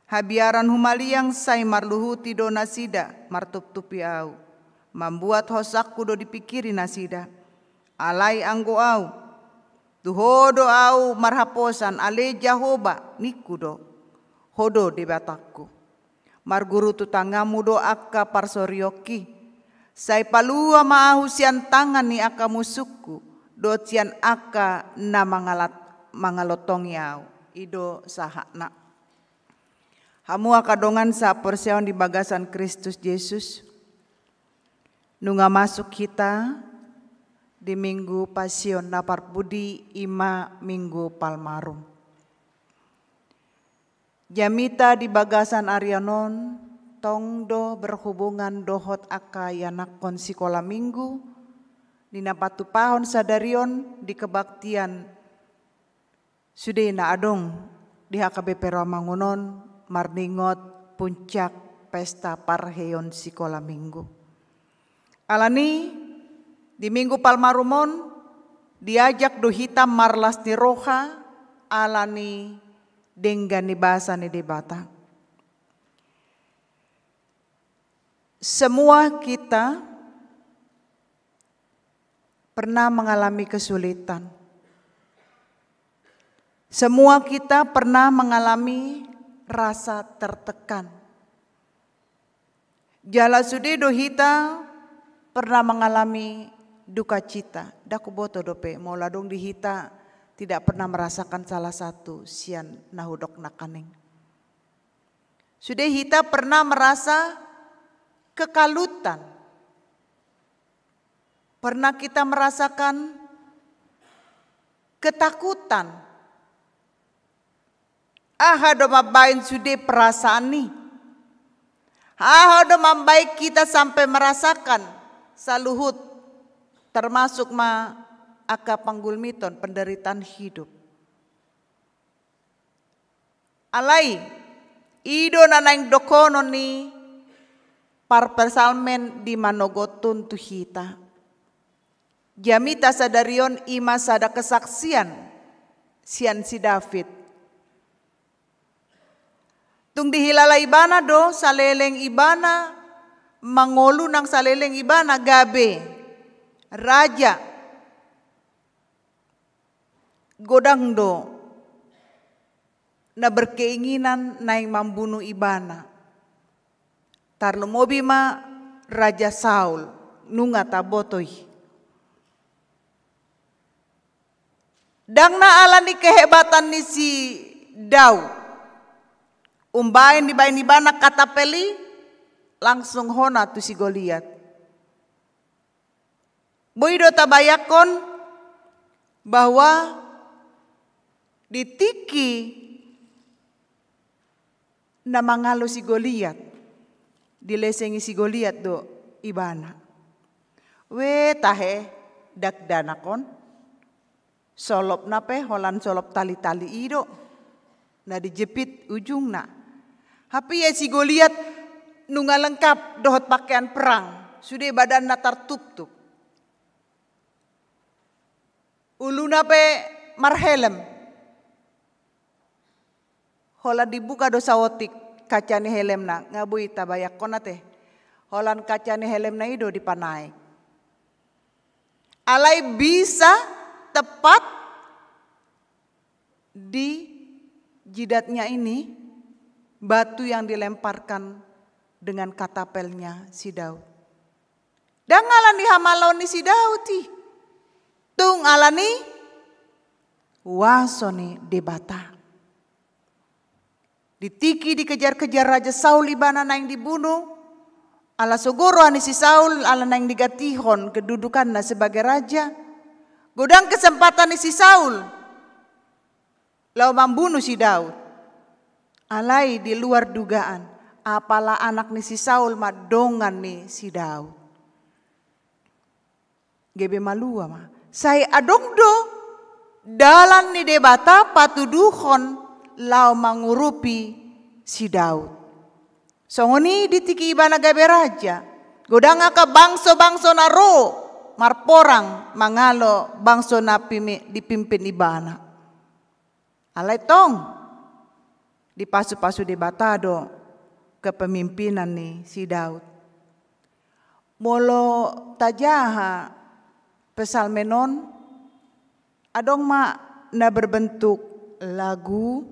Habiaran humaliang sai marluhuti do nasida martuptupi ahu. Mambuat hosangku do dipingkiri nasida. Alai anggo ahu, tu ho do ahu marhaposan, ale Jahowa, ningku do. Ho do Debatangku. Marguru tu tanganmu do angka parsorionki. Sai palua ma ahu sian tangan ni angka musungku, dohot sian angka na mangalat-, mangalontongi ahu. I do sahatna. Hamu angka dongan saporseaon di bagasan Kristus Jesus. Nunga masuk hita di Minggu Pasion na parpudi, i ma Minggu Palmarum. Jamita di bagasan ari on tong do berhubungan dohot angka ianakhon sikola minggu, di na patupahon sadari on di kebaktian sude na adong di H K B P Rawamangun on marningot puncak pesta parheion sikola minggu. Alani, di Minggu Palmarum on, diajak do hita marlas ni roha alani denggan ni basa ni Debata. Semua kita pernah mengalami kesulitan. Semua kita pernah mengalami rasa tertekan. Jala sude do hita pernah mengalami duka cita. Ndang huboto dope molo adong di hita tidak pernah merasakan salah satu sian na hudok nangkaning. Sude hita pernah merasa kekalutan. Pernah kita merasakan ketakutan. Aha do mambaen sude perasaan i? Aha do mambaen kita sampai merasakan saluhut, termasuk ma angka panggulmiton, penderitaan hidup? Alai, i do na naeng dohonon ni parpsalmen di manogot on tu hita. Jamita sadari on i ma sada kesaksian sian si David. Tung dihilala ibana do saleleng ibana mangolu, nang saleleng ibana gabe raja. Godang do na berkeinginan naeng mambunu ibana. Tarlumobi ma Raja Saul, nunga taboto i. Ndang na alani kehebatan ni si Daud umbaen dibaen ibana katapel i, langsung hona tu si Goliat. Boi do tabayangkon bahwa di tingki na mangalo si Goliat, dilesengi si Goliat do ibana. We tahe, dakdanak on. Solopna pe holan solop tali-tali i do na dijepit ujungna. Hape ia si Goliat nunga lengkap dohot pakean perang, sude badanna tartuptup. Uluna pe marhelm. Holan dibuka do saotik kaca ni helmna, nga boi tabayangkon ate. Holan kaca ni helmna i do dipanaek. Alai bisa tepat di jidatnya ini batu yang dilemparkan dengan katapelnya si Daud. Ndang alani hamaloon ni si Daud i. Tung alani huaso ni Debata. Di tingki dikejar-kejar Raja Saul ibana naeng dibunu, ala sogo roha ni si Saul ala naeng digantikan kedudukanna sebagai raja. Godang kesempatan ni si Saul laho mambunu si Daud. Alai di luar dugaan, apala anak ni si Saul ma dongan ni si Daud. Gabe malua ma. Sai adong do dalan ni Debata patuduhon laho mangurupi si Daud. Songon i di tingki ibana gabe raja, godang angka bangso-bangso na ro marporang mangalo bangso na pimi-, dipimpin ibana. Alai tong dipasu-pasu Debata do kepemimpinan ni si Daud. Molo tajaha Psalmen on, adong ma na berbentuk lagu,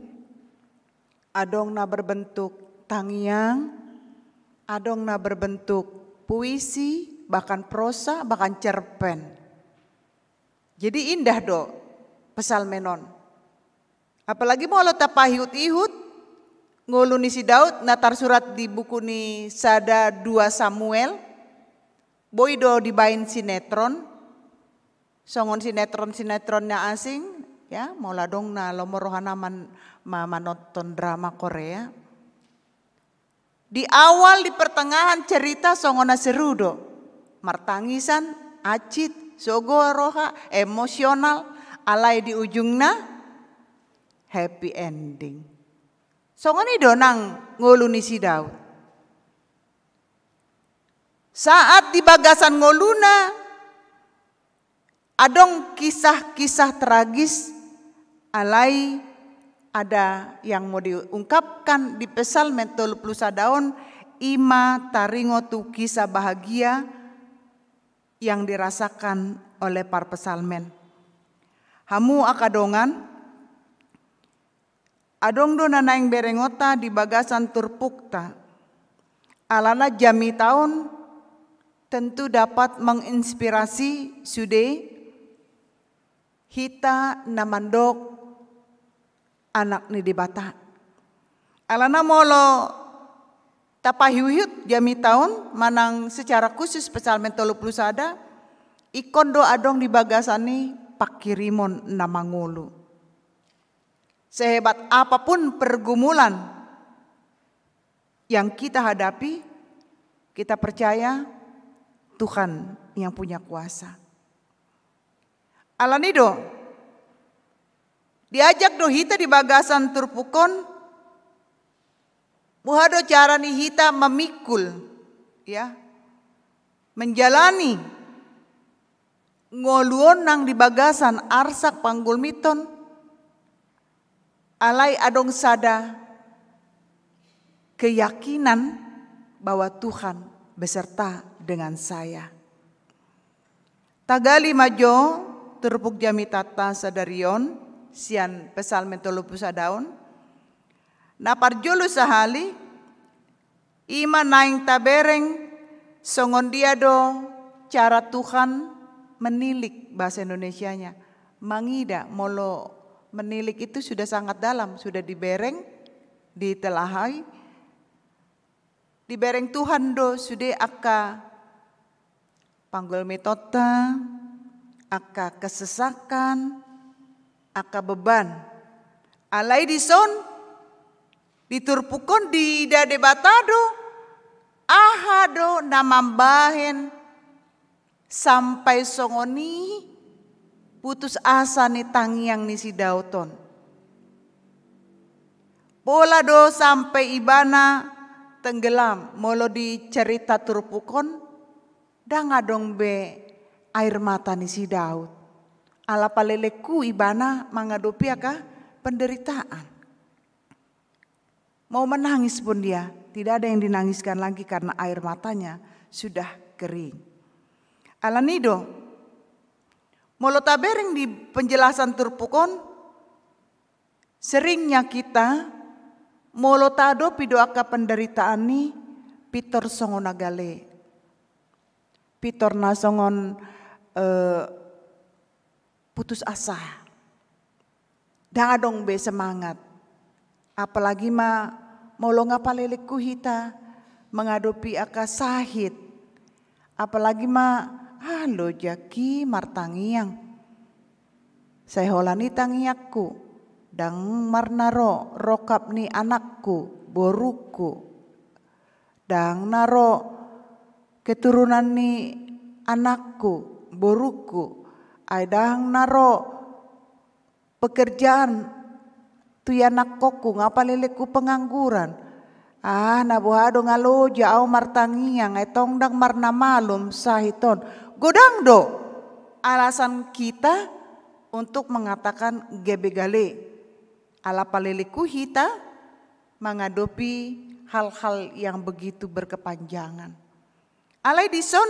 adong na berbentuk tangiang, adong na berbentuk puisi, bahkan prosa, bahkan cerpen. Jadi indah do Psalmen on. Apalagi molo tapaihut-ihut ngolu ni si Daud na tarsurat di buku ni sada dua Samuel, boi do dibaen sinetron, songon sinetron-sinetron na asing, ya, molo adong na lomo rohana man-, ma-, manonton drama Korea. Di awal, di pertengahan cerita songon na seru do. Martangisan, acit, sogo roha, emosional, alai di ujungna happy ending. Songon i do nang ngolu ni si Daud. Saat di bagasan ngoluna, adong kisah-kisah tragis, alai ada yang mau diungkapkan di Psalmen tolu pulu sada on, ima taringot tu kisah bahagia yang dirasakan oleh parpsalmen. Hamu angka dongan, adong do na naeng berengonta di bagasan turpukta. Alana jamita on tentu dapat menginspirasi sude hita na mandok anak ni Debata. Alana molo tapaihut-ihut jamita on manang secara khusus Psalmen tolu pulu sada, ingkon do adong di bagasan i panghirimon na mangolu. Sehebat apapun pergumulan yang kita hadapi, kita percaya Tuhan yang punya kuasa. Alani do, diajak do hita di bagasan turpuk on, boha do cara ni hita mamikul, ya, menjalani ngolu on nang di bagasan arsak panggulmiton, alai adong sada keyakinan bahwa Tuhan beserta dengan saya. Tagali ma jo turpuk jamitanta sadari on, sian Psalmen tolu pulu sada on. Na parjolo sahali, ima naeng tabereng songon dia do cara Tuhan menilik, bahasa Indonesianya. Mangida, molo menilik itu sudah sangat dalam, sudah dibereng, ditelahai. Dibereng Tuhan do sude angka panggulmitonta, angka kesesakan, angka beban. Alai dison, di turpuk on diida Debata do aha do na mambahen sampai songon i putus asa ni tangiang ni si Daud on. Pola do sampai ibana tenggelam, molo di cerita turpuk on, ndang adong be air mata ni si Daud. Ala palelengku ibana mangadopi angka penderitaan. Mau menangis pun dia, tidak ada yang dinangiskan lagi karena air matanya sudah kering. Alani do, molo tabereng di penjelasan turpuk on, seringnya kita, molo taadopi do angka penderitaan i, pintor songon na gale. Pintor na songon, eh, putus asa. Ndang adong be semangat. Apalagi ma molo nga palelengku hita mangadopi angka sahit. Apalagi ma, ah, loja i martangiang. Sai holan i tangiangku, ndang marna ro rongkap ni anakku, borungku. Ndang na ro keturunan ni anakku, borungku. Ai ndang na ro pekerjaan tu ianakhonku, nga palelengku pengangguran. Ah, na boha do nga loja au martangiang, ai tong ndang marna malum sahit on. Godang do alasan kita untuk mengatakan gabe gale. Ala palelengku hita mangadopi hal-hal yang begitu berkepanjangan. Alai dison,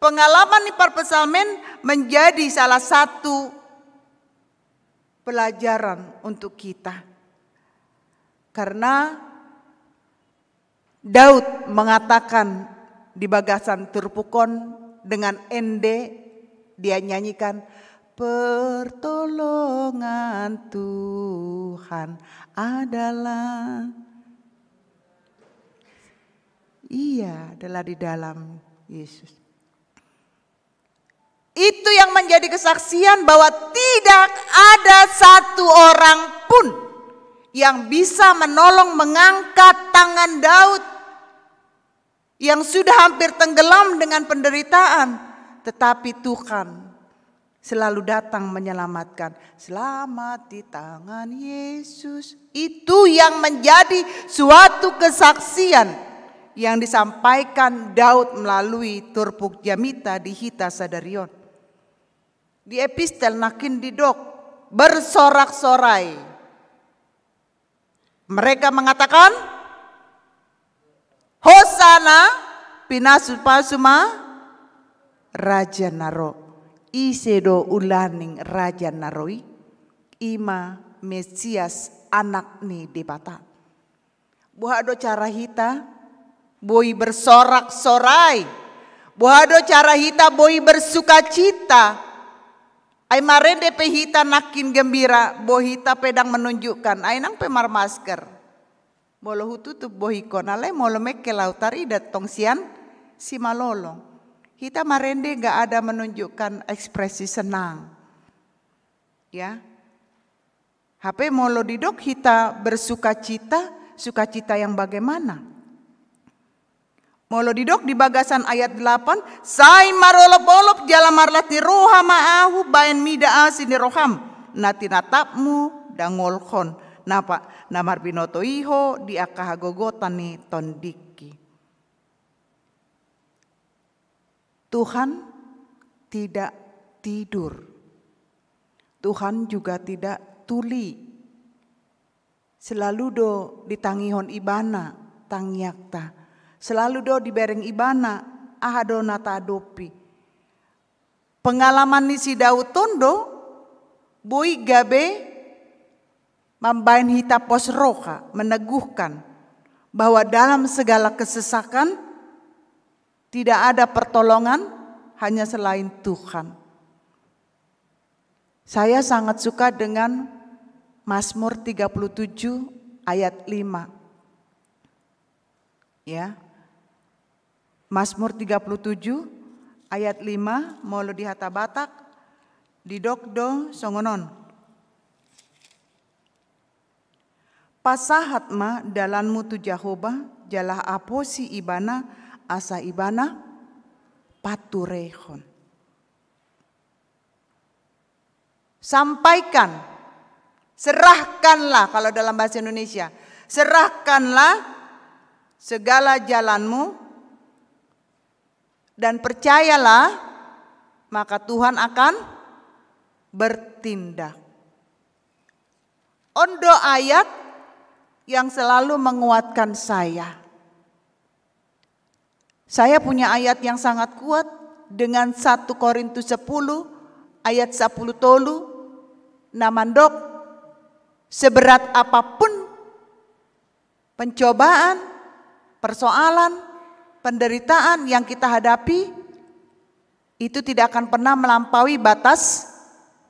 pengalaman ni parpsalmen menjadi salah satu pelajaran untuk kita. Karena Daud mengatakan di bagasan turpuk on dengan ende dia nyanyikan, "Pertolongan Tuhan adalah." Ia adalah di dalam Yesus. Itu yang menjadi kesaksian bahwa tidak ada satu orang pun yang bisa menolong mengangkat tangan Daud yang sudah hampir tenggelam dengan penderitaan, tetapi Tuhan selalu datang menyelamatkan. Selamat di tangan Yesus. Itu yang menjadi suatu kesaksian yang disampaikan Daud melalui turpuk jamita di hita sadari on. Di epistel nangkin didok bersorak-sorai. Mereka mengatakan, "Hosana, pinasu-pasu ma Raja na ro." Ise do ulaning Raja na ro i? I ma Mesias, Anak ni Debata. Boha do cara hita boi bersorak-sorai? Boha do cara hita boi bersukacita? Ai marende pe hita nangkin gembira, boi hita pe ndang menunjukkan, ai nang pe marmasker. Molo hututup bohingkon, alai molo mengkel au tarida tong sian simalolong. Hita marende nggak ada menunjukkan ekspresi senang. Ya. Hape molo didok hita bersukacita, sukacita yang bagaimana? Molo didok di bagasan ayat delapan, "Sai marolop-olop jala marlas ni roha ma ahu baen mida asi ni roham, na tinatapmu dangolhon, na pa-, na marbinoto i ho di angka hagogotan ni tondingki." Tuhan tidak tidur. Tuhan juga tidak tuli. Selalu do ditangihon Ibana tangiangta. Selalu do dibereng Ibana aha do na taadopi. Pengalaman ni si Daud on do boi gabe mambaen hita pos roha, meneguhkan bahwa dalam segala kesesakan tidak ada pertolongan hanya selain Tuhan. Saya sangat suka dengan Mazmur tiga puluh tujuh ayat lima. Ya. Mazmur tiga puluh tujuh ayat lima, molo di hata Batak, didok do songon on. Pasahat ma dalanmu tu Jahowa, jala aposi Ibana, asa Ibana paturehon. Sampaikan, serahkanlah, kalau dalam bahasa Indonesia, serahkanlah segala jalanmu dan percayalah, maka Tuhan akan bertindak. On do ayat yang selalu menguatkan saya. Saya punya ayat yang sangat kuat dengan satu Korintus sepuluh ayat sepuluh tolu, na mandok, seberat apapun pencobaan, persoalan, penderitaan yang kita hadapi, itu tidak akan pernah melampaui batas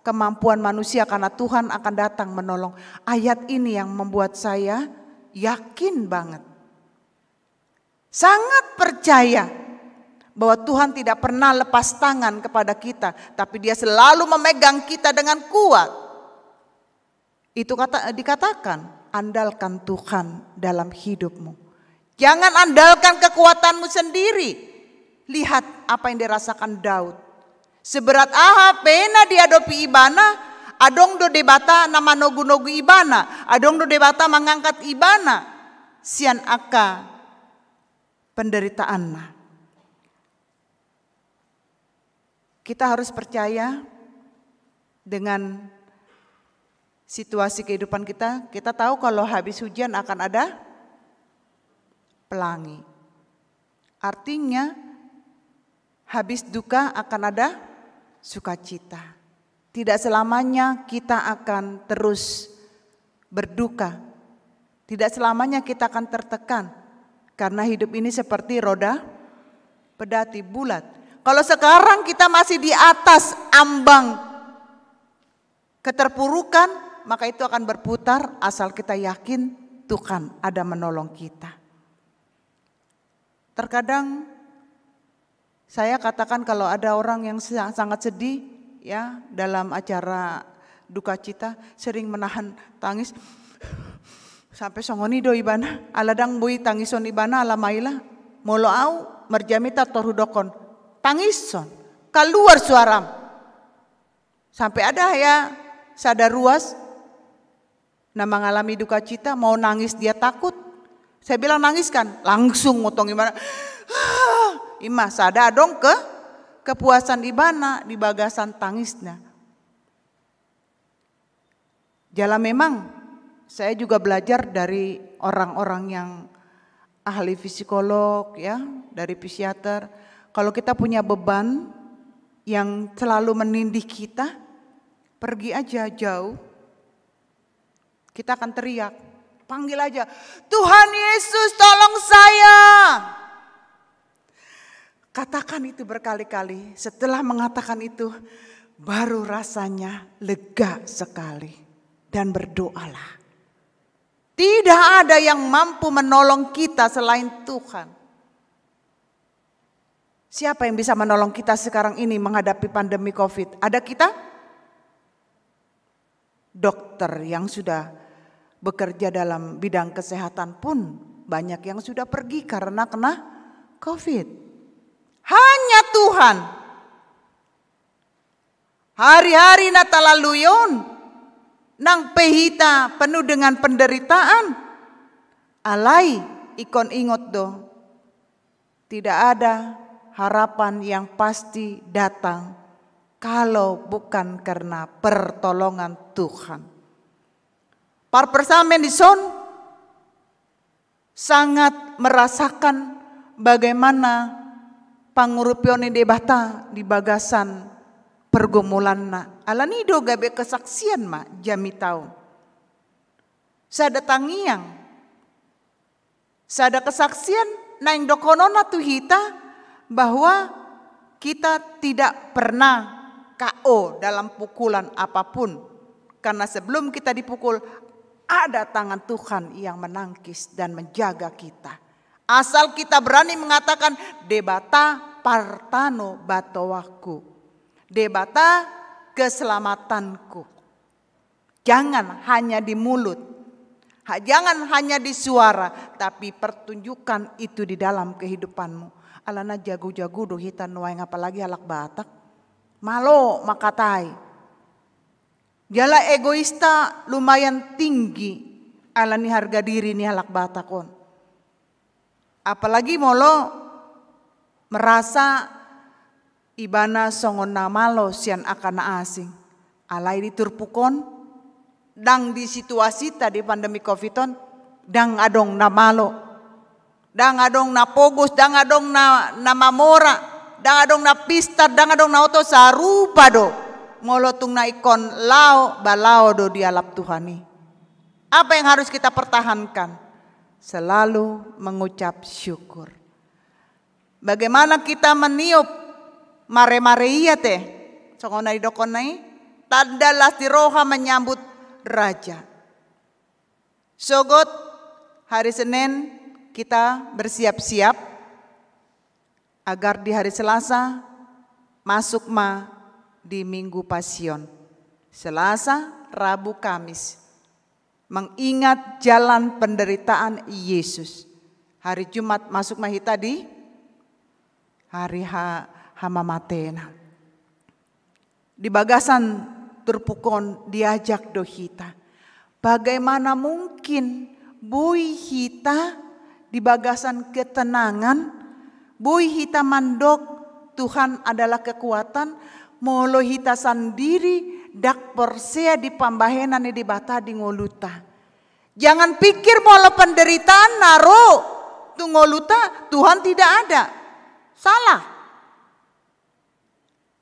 kemampuan manusia karena Tuhan akan datang menolong. Ayat ini yang membuat saya yakin banget. Sangat percaya bahwa Tuhan tidak pernah lepas tangan kepada kita, tapi Dia selalu memegang kita dengan kuat. Itu kata, dikatakan, andalkan Tuhan dalam hidupmu. Jangan andalkan kekuatanmu sendiri. Lihat apa yang dirasakan Daud. Seberat aha pe na diadopi ibana, adong do Debata na manogu-nogu ibana, adong do Debata mangangkat ibana sian angka penderitaanna. Kita harus percaya dengan situasi kehidupan kita. Kita tahu kalau habis hujan akan ada pelangi. Artinya, habis duka akan ada sukacita. Tidak selamanya kita akan terus berduka. Tidak selamanya kita akan tertekan. Karena hidup ini seperti roda pedati bulat. Kalau sekarang kita masih di atas ambang keterpurukan, maka itu akan berputar asal kita yakin Tuhan ada menolong kita. Terkadang saya katakan kalau ada orang yang sa-, sangat sedih, ya, dalam acara duka cita, sering menahan tangis. Sampai songon i do ibana, ala ndang boi tangison ibana, ala maila. Molo au, marjamita tor hudokkon, tangison, kaluar suaram. Sampai ada ya sada ruas na mangalami duka cita, mau nangis dia takut. Saya bilang, "Nangiskan." Langsung motong ibana. Ima, sada adong ke, kepuasan ibana di bagasan tangisna. Jala memang saya juga belajar dari orang-orang yang ahli psikolog, ya, dari psikiater. Kalau kita punya beban yang selalu menindih kita, pergi aja jauh. Kita akan teriak, panggil aja, "Tuhan Yesus, tolong saya!" Katakan itu berkali-kali. Setelah mengatakan itu, baru rasanya lega sekali. Dan berdoalah. Tidak ada yang mampu menolong kita selain Tuhan. Siapa yang bisa menolong kita sekarang ini menghadapi pandemi covid? Ada kita? Dokter yang sudah bekerja dalam bidang kesehatan pun banyak yang sudah pergi karena kena covid. Hanya Tuhan. Hari-hari na talalui on, nang pe hita penuh dengan penderitaan, alai ingkon ingot do, tidak ada harapan yang pasti datang kalau bukan karena pertolongan Tuhan. Parpusat ma dison, sangat merasakan bagaimana pangurupion ni Debata di bagasan pergumulanna. Alani do gabe kesaksian ma jamita on. Sada tangiang, sada kesaksian naeng dohononna tu hita bahwa kita tidak pernah K O dalam pukulan apapun. Karena sebelum kita dipukul, ada tangan Tuhan yang menangkis dan menjaga kita. Asal kita berani mengatakan, "Debata partano batoanku, Debata keselamatanku." Jangan hanya di mulut, ha, jangan hanya di suara, tapi pertunjukkan itu di dalam kehidupanmu. Alana jago-jago do hita nuaeng, apalagi halak Batak. Malo makatai. Jala egoista lumayan tinggi alani harga diri ni halak Batak on. Apalagi molo merasa ibana songon na malo sian angka na asing. Alai di turpuk on, ndang di situasita di pandemi covid on, ndang adong na malo. Ndang adong na pogos, ndang adong na, na mamora, ndang adong na pistar, ndang adong na oto, sarupa do. Molo tung na ingkon lao, ba lao do dialap Tuhan i. Apa yang harus kita pertahankan? Selalu mengucap syukur. Bagaimana kita meniup mare-mare i ate? Songon na didokkon na i, tanda las ni roha menyambut Raja. Sogot hari Senin kita bersiap-siap agar di hari Selasa masuk ma di Minggu Pasion. Selasa, Rabu, Kamis. Mengingat jalan penderitaan Yesus. Hari Jumat masuk ma hita di hari ha-, hamamatena. Di bagasan turpuk on diajak do hita. Bagaimana mungkin boi hita di bagasan ketenangan, boi hita mandok Tuhan adalah kekuatan, molo hita sandiri ndang porsea di pambahenan ni Debata di ngoluta. Jangan pikir molo penderitaan na ro tu ngoluta, Tuhan tidak ada. Salah.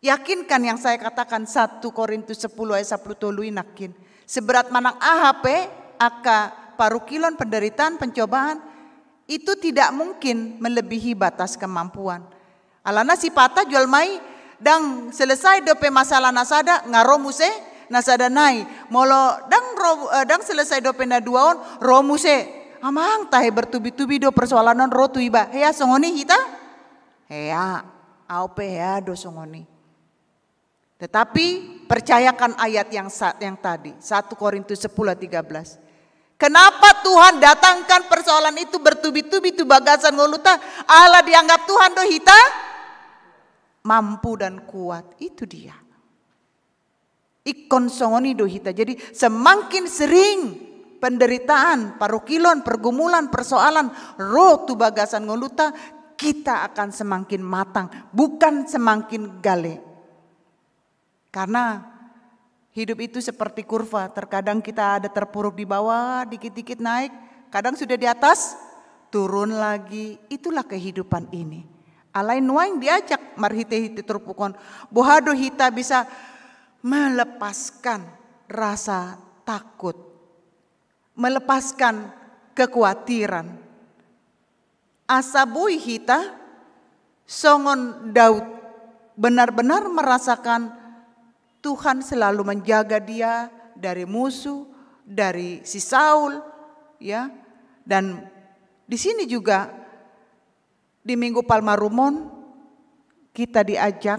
Yakinkan yang saya katakan, satu Korintus sepuluh ayat sapuluh tolu i nangkin. Seberat manang aha pe angka parungkilon, penderitaan, pencobaan, itu tidak mungkin melebihi batas kemampuan. Alana sipata jolma i ndang selesai dope masalah na sada, nga ro muse na sada nai. Molo ndang ro, eh, ndang selesai dope na dua on, ro muse. Amang, tahe bertubi-tubi do persoalan on ro tu iba. Hea songon i hita? Hea, au pe hea do songon i. Tetapi percayakan ayat yang sa-, yang tadi, satu Korintus sepuluh ayat tiga belas. Kenapa Tuhan datangkan persoalan itu bertubi-tubi tu bagasan ngoluta? Ala dianggap Tuhan do hita mampu dan kuat. Itu dia. Ingkon songon i do hita. Jadi semakin sering penderitaan, parungkilon, pergumulan, persoalan ro tu bagasan ngolunta, kita akan semakin matang, bukan semakin gale. Karena hidup itu seperti kurva, terkadang kita ada terpuruk di bawah, dikit-dikit naik, kadang sudah di atas, turun lagi. Itulah kehidupan ini. Alai nuaeng diajak marhite-hite turpuk on, boha do hita bisa melepaskan rasa takut, melepaskan kekhawatiran. Asa boi hita songon Daud, benar-benar merasakan Tuhan selalu menjaga dia dari musuh, dari si Saul, ya. Dan di sini juga di Minggu Palmarum on kita diajak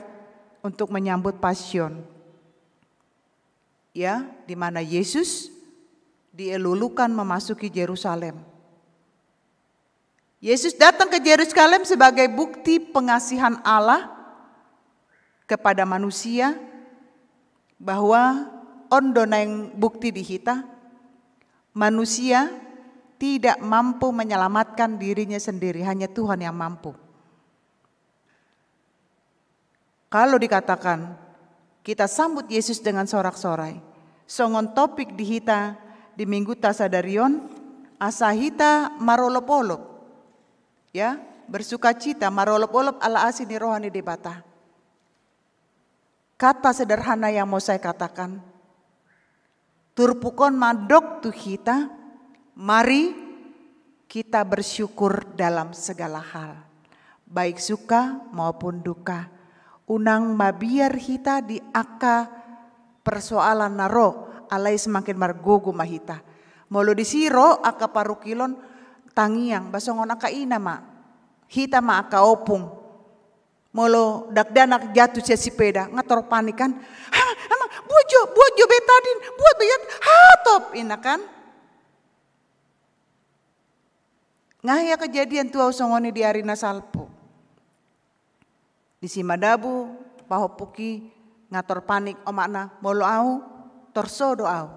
untuk menyambut Pasion. Ya, di mana Yesus dielulukan memasuki Jerusalem. Yesus datang ke Jerusalem sebagai bukti pengasihan Allah kepada manusia, bahwa on do naeng bukti di hita, manusia tidak mampu menyelamatkan dirinya sendiri, hanya Tuhan yang mampu. Kalau dikatakan kita sambut Yesus dengan sorak-sorai, songon topik di hita di Mingguta sadari on, asa hita marolop-olop, ya, bersukacita, marolop-olop ala asi ni roha ni Debata. Kata sederhana yang mau saya katakan, turpuk on mandok tu hita, mari kita bersyukur dalam segala hal, baik suka maupun duka. Unang mabiar hita di angka persoalan na ro, alai semakin margogo ma hita. Molo disi ro angka parungkilon, tangiang, ba songon angka ina ma, hita ma angka opung. Molo dakdanak jatuh sian sipeda, nga tor panik kan. "Ha, ama, buat jo, buat jo betadin, buat beta, hatop," ina kan. Nga hea kejadian tu au songon i di ari na salpu. Disi ma dabu, pahompungki, nga tor panik omakna, molo au, tor so do au,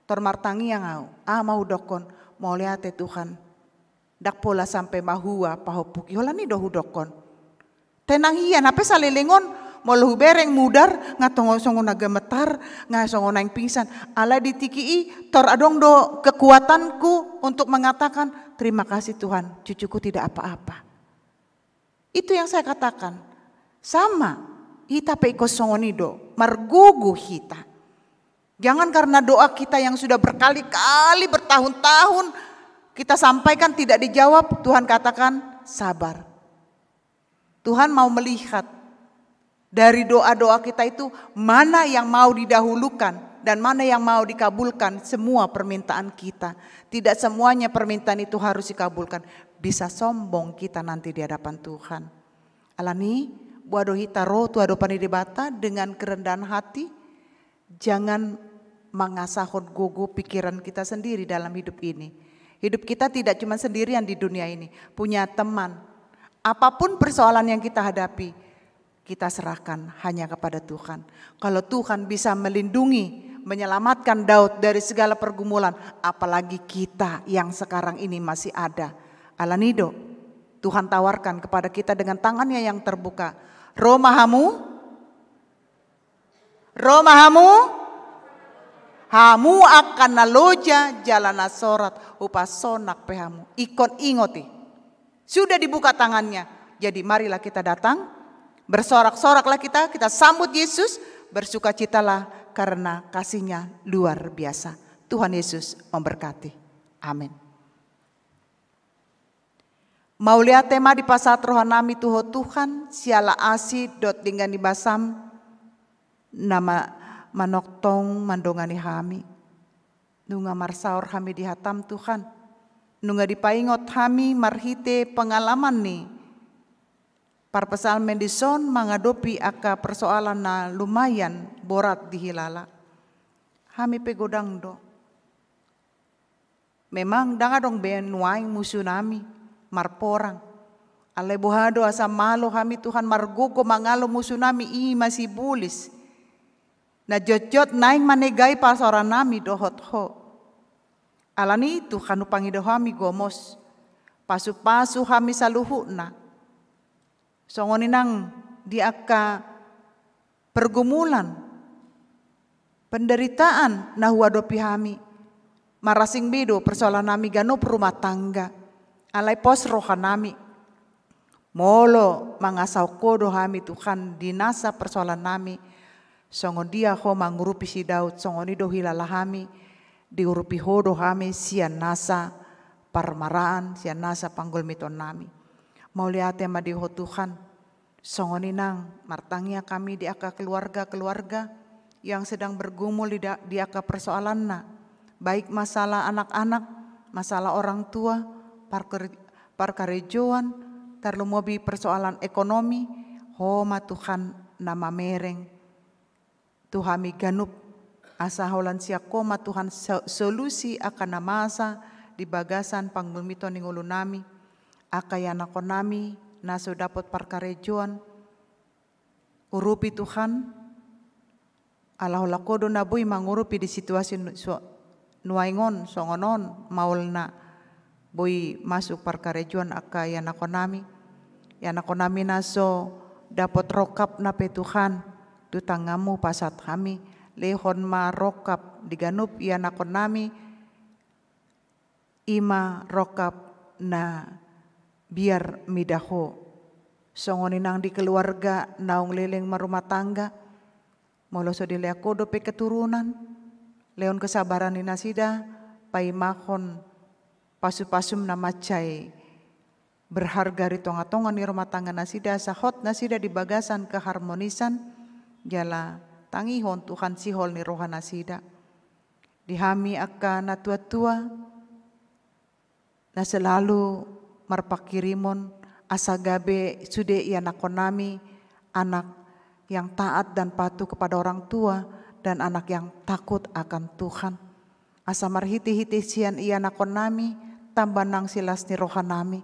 tor martangiang au, aha ma hudokkon, mauliate Tuhan. Ndang pola sampe mahua pahompungki, holan i do hudokkon. Tenang hian, hape saleleng on, molo hubereng mudar, nga tongon songon na gemetar, nga songon naeng pingsan. Alai di tingki i, tor adong do kekuatanku untuk mengatakan, "Terima kasih Tuhan, cucuku tidak apa-apa." Itu yang saya katakan. Sama, hita pe ingkon songon i do, margogo hita. Jangan karena doa kita yang sudah berkali-kali, bertahun-tahun kita sampaikan tidak dijawab, Tuhan katakan, "Sabar." Tuhan mau melihat dari doa-doa kita itu mana yang mau didahulukan dan mana yang mau dikabulkan semua permintaan kita. Tidak semuanya permintaan itu harus dikabulkan. Bisa sombong kita nanti di hadapan Tuhan. Alani, boha do hita ro tu adopan ni Debata dengan kerendahan hati, jangan mangasahon gogo pikiran kita sendiri dalam hidup ini. Hidup kita tidak cuma sendirian di dunia ini, punya teman. Apapun persoalan yang kita hadapi, kita serahkan hanya kepada Tuhan. Kalau Tuhan bisa melindungi, menyelamatkan Daud dari segala pergumulan, apalagi kita yang sekarang ini masih ada. Alani do, Tuhan tawarkan kepada kita dengan tangannya yang terbuka. Ro ma hamu? Ro ma hamu? Hamu angka na loja jala na sorat, hupasonang pe hamu. Ingkon ingot i. Sudah dibuka tangannya. Jadi marilah kita datang, bersorak-soraklah kita, kita sambut Yesus, bersukacitalah karena kasih-Nya luar biasa. Tuhan Yesus memberkati. Amin. Mauliate ma dipasahat rohanami tu Ho Tuhan, siala asi dohot denggan ni basaM na ma-, manongtong mandongani hami. Nunga marsaor hami di hataM, Tuhan. Nunga dipaingot hami marhite pengalaman ni parpsalmen dison mangadopi angka persoalan na lumayan borat dihilala. Hami pe godang do. Memang ndang adong be nuaeng musunami marporang. Alai boha do asa malo hami, Tuhan, margogo mangalo musunami, i ma sibolis. Na jotjot naeng manegai parsaorannami dohot Ho. Alani i Tuhan, hupangido hami gomos, pasu-pasu hami saluhutna. Songon i nang di angka pergumulan, penderitaan na huadopi hami, marasing be do persoalan nami ganup rumah tangga, alai pos roha nami. Molo mangasahon Ho do hami Tuhan di nasa persoalan nami, songon dia Ho mangurupi si Daud, songon i do huhilala hami, diurupi Ho do hami sian nasa parmaraan, sian nasa panggulmiton nami. Mauliate ma di Ho Tuhan. Songon i nang martangiang hami di angka keluarga-keluarga yang sedang bergumul di da-, di angka persoalanna, baik masalah anak-anak, masalah orang tua, parker-, parkarejoan, tarlumobi persoalan ekonomi. Ho ma Tuhan na mamereng tu hami ganup, asa holan sian Ho ma Tuhan so-, solusi angka na masa di bagasan panggulmiton ni ngolu nami, angka ianakkon nami na so dapot parkarejoan. Urupi Tuhan, ala holan Ho do na boi mangurupi di situasi nu-, su-, nuaeng on, songon on maolna boi masuk parkarejoan angka ianakkon nami. Ianakkon nami na so dapot rongkapna pe Tuhan, tu tanganmu pasahat hami, lehon ma rongkap di ganup ianakkon nami, i ma rongkap na biar mida Ho. Songon i nang di keluarga naung leleng marumah tangga, molo so dilehon Ho dope keturunan, lehon kesabaran ni nasida, paimahon pasu-pasum na mansai berharga di tonga-tonga ni rumah tangga nasida, asa hot nasida di bagasan keharmonisan, jala tangihon Tuhan sihol ni roha nasida. Di hami angka natua-tua, na selalu marpanghirimon, asa gabe sude ianakkon nami anak yang taat dan patuh kepada orang tua, dan anak yang takut akan Tuhan. Asa marhite-hite sian ianakkon nami, tamba nang silas ni roha nami.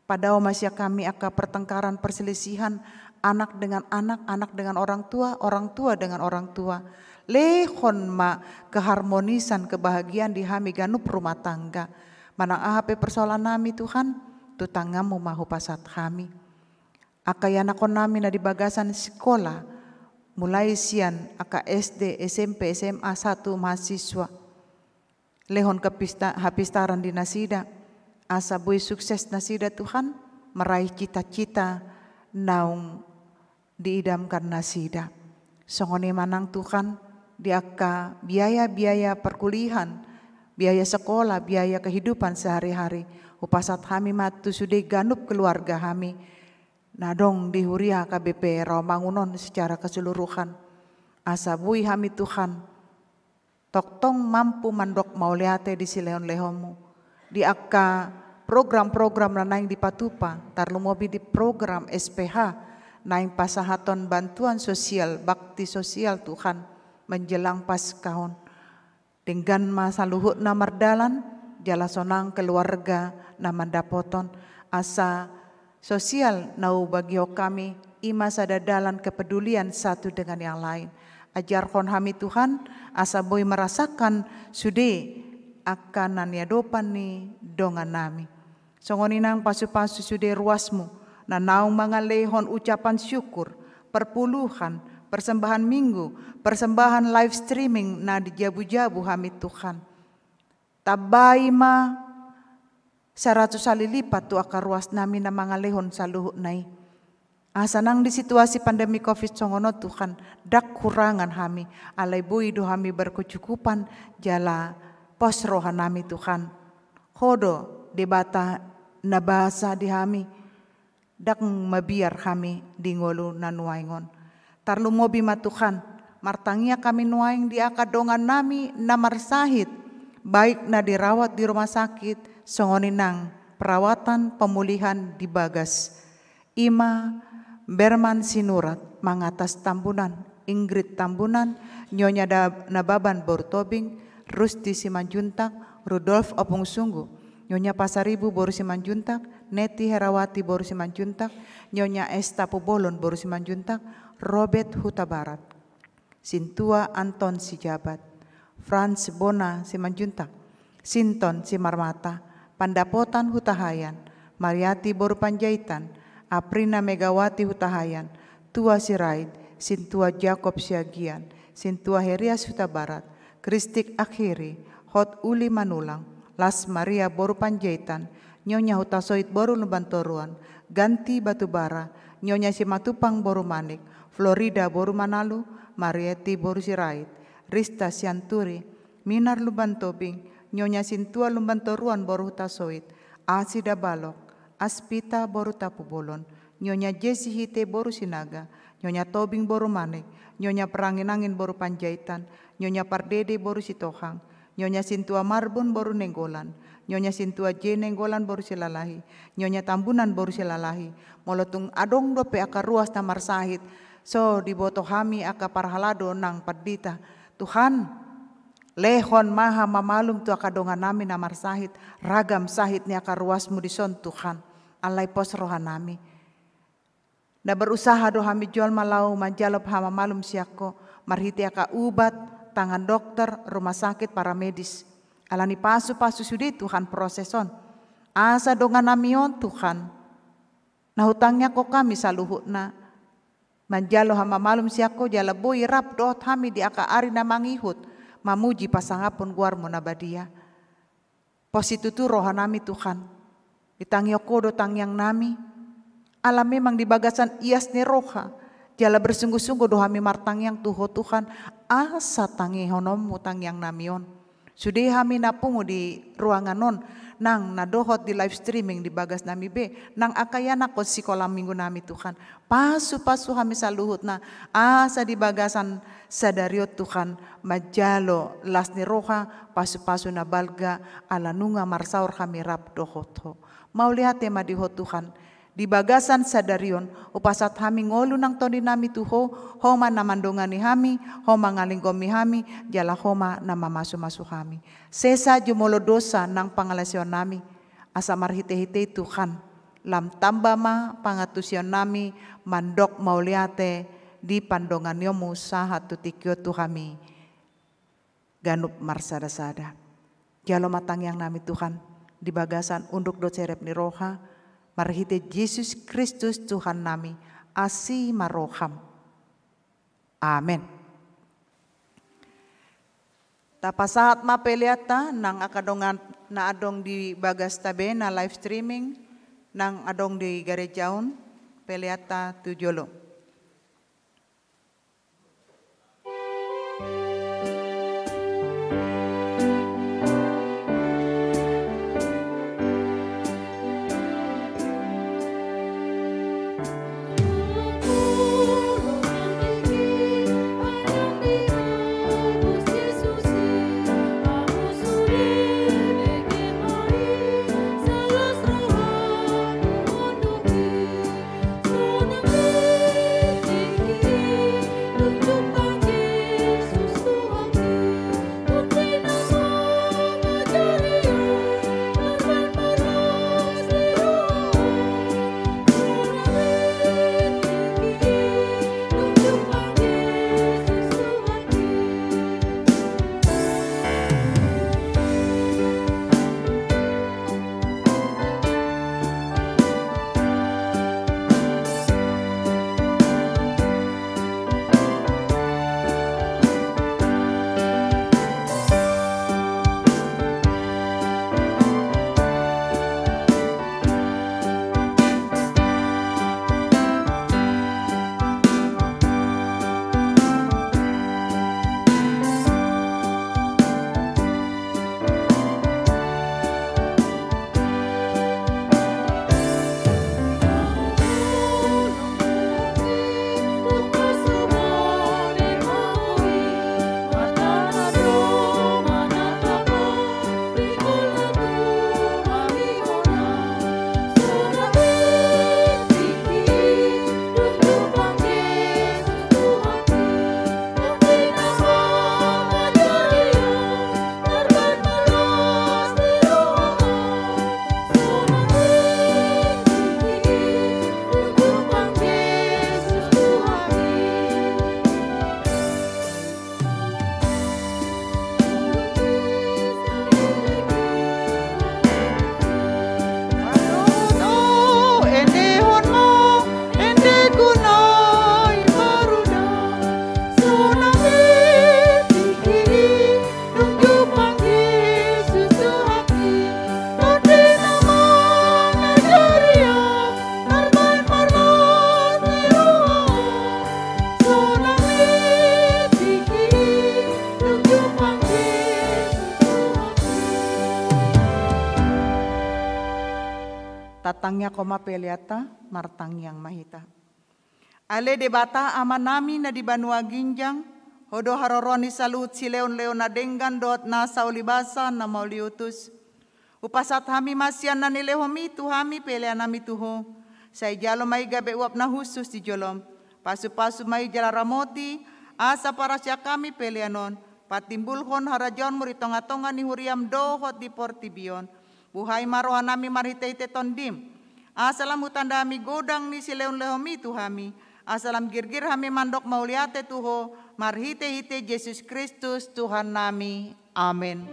Padao ma sian hami angka pertengkaran, perselisihan, anak dengan anak, anak dengan orang tua, orang tua dengan orang tua. Lehon ma keharmonisan, kebahagiaan di hami ganup rumah tangga. Manang aha pe persoalan nami Tuhan, tu tanganmu ma hupasahat hami. Angka ianakkon nami na di bagasan sikola, mulai sian angka S D, S M P, S M A, satu mahasiswa. Lehon kepista-, hapistaran di nasida, asa boi sukses nasida Tuhan, meraih cita-cita naung diidamkan nasida. Songon i ma nang Tuhan, di angka biaya-biaya perkuliahan, biaya sekolah, biaya kehidupan sehari-hari, hupasahat hami ma tu sude ganup keluarga hami na adong di huria K B P Rawamangun on secara keseluruhan. Asa boi hami Tuhan, tongtong mampu mandok mauliate di silehon-lehonmu, di angka program-program na naeng dipatupa, tarlumobi di program S P H, naeng pasahaton bantuan sosial, bakti sosial Tuhan, menjelang Paskah on. Denggan ma saluhutna mardalan, jala sonang keluarga na mandapothon, asa sosial na hubagihon hami, i ma sada dalan kepedulian satu dengan yang lain. Ajarhon hami Tuhan, asa boi merasakan sude angka na niadopan ni dongan nami. Songon i nang pasu-pasu sude ruasmu, na naung mangalehon ucapan syukur, perpuluhan, persembahan minggu, persembahan live streaming na dijabu-jabu hami Tuhan. Tambai ma saratus kali lipat tu angka ruas nami na mangalehon saluhutna i. Asa nang di situasi pandemi covid songon on Tuhan, ndang hurangan hami, alai boi do hami berkecukupan, jala pos roha nami Tuhan. Ho do Debata na basa di hami, ndang mabiar hami di ngolu na nuaeng on. Tarlumobi ma Tuhan, martangiang hami nuaeng di angka dongan nami na marsahit, baik na dirawat di rumah sakit, songon i nang perawatan pemulihan di bagas. I ma Berman Sinurat, Mangatas Tambunan, Ingrid Tambunan, Nyonya Da-, Nababan boru Tobing, Rusti Simanjuntak, Rudolf Ompung Sunggu, Nyonya Pasaribu boru Simanjuntak, Neti Herawati boru Simanjuntak, Nyonya Esta Pubolon boru Simanjuntak, Robert Hutabarat. Sintua Anton Sijabat, Frans Bona Simanjuntak, Sinton Simarmata, Pandapotan Hutahaean, Mariati boru Panjaitan, Aprina Megawati Hutahaean, Tua Sirait, Sintua Jakob Siagian, Sintua Herias Hutabarat, Kristik Akhiri, Hot Uli Manulang, Las Maria boru Panjaitan, Nyonya Hutasoit boru Lumbantoruan, Ganti Batubara, Nyonya Simatupang boru Manik, Florida boru Manalu, Marieti boru Sirait, Rista Sianturi, Minar Lumban Tobing, Nyonya Sintua Lumban Toruan boru Hutasoit, Asi Dabalok, Aspita boru Tapubolon, Nyonya Jesi Hite boru Sinaga, Nyonya Tobing boru Manik, Nyonya Perangin-angin boru Panjaitan, Nyonya Pardede boru Sitohang, Nyonya Sintua Marbun boru Nenggolan, Nyonya Sintua J Nenggolan boru Silalahi, Nyonya Tambunan boru Silalahi, molo tung adong dope angka ruas na marsahit, so diboto hami angka parhalado nang pandita. Tuhan, lehon ma hamamalum tu angka dongan nami na marsahit, ragam sahit ni angka ruasmu dison Tuhan. Alai pos roha nami. Na berusaha do hami jolma laho manjalo hamamalum sian Ho, marhite angka ubat, tangan dokter, rumah sakit, paramedis. Alani pasu-pasu sude Tuhan proses on. Asa dongan nami on Tuhan, na hutangiangkon hami saluhutna, manjalo hamamalum sian Ho jala boi rap dohot hami di angka ari na mangihut, mamuji pasangaphon goarmu na badia. Pos situtu roha nami Tuhan. Ditangihon Ho do tangiang nami. Ala memang di bagasan ias ni roha. Jala bersungguh-sungguh do hami martangiang tu Ho Tuhan. Asa tangihononmu tangiang nami on. Sude hami na pungu di ruangan on. Nang na dohot di live streaming di bagas nami be. Nang angka ianakhon sikola minggu nami Tuhan. Pasu-pasu hami saluhutna, asa di bagasan sadari on Tuhan, manjalo las ni roha, pasu-pasu na balga, ala nunga marsaor hami rap dohot Ho. Mauliate ma di Ho Tuhan, di bagasan sadari on, hupasahat hami ngolu nang tondi nami tu Ho, Ho ma na mandongani hami, Ho mangalinggomi hami, jala Ho ma na mamasu-masu hami. Sesa jumolo dosa nang pangalaosion nami, asa marhite-hite i Tuhan, lam tamba ma pangantusion nami mandok mauliate di pandonganionmu sahat tu tingki on tu hami ganup marsada-sada. Jalo ma tangiang nami Tuhan, di bagasan unduk dohot serep ni roha, marhite Jesus Kristus Tuhan nami, asi ma roham. Amen. Tapasahat ma peleanta nang angka dongan na adong di bagasta be na live streaming, nang adong di gareja on, peleanta tu jolo. Tangiangkon ma peleanta, martangiang ma hita. Ale Debata Amanami na di banua ginjang, Ho do haroroan ni saluhut silehonlehon na denggan dohot na saulibasa na mauliutus. Hupasahat hami ma sian na nilehonMi tu hami peleanami tu Ho. Sai jalo ma i gabe uap na hushus di joloM. Pasupasu ma i jala ramoti, asa parasian hami pelean on patimbulhon harajaonMu di tongatonga ni huriaM dohot di portibi on. Buhai ma rohanami marhitehite TondiM, asa lam hutanda hami godang ni silehonlehonMi tu hami, asa lam girgir hami mandok mauliate tu Ho, marhitehite Jesus Kristus Tuhannami. Amen.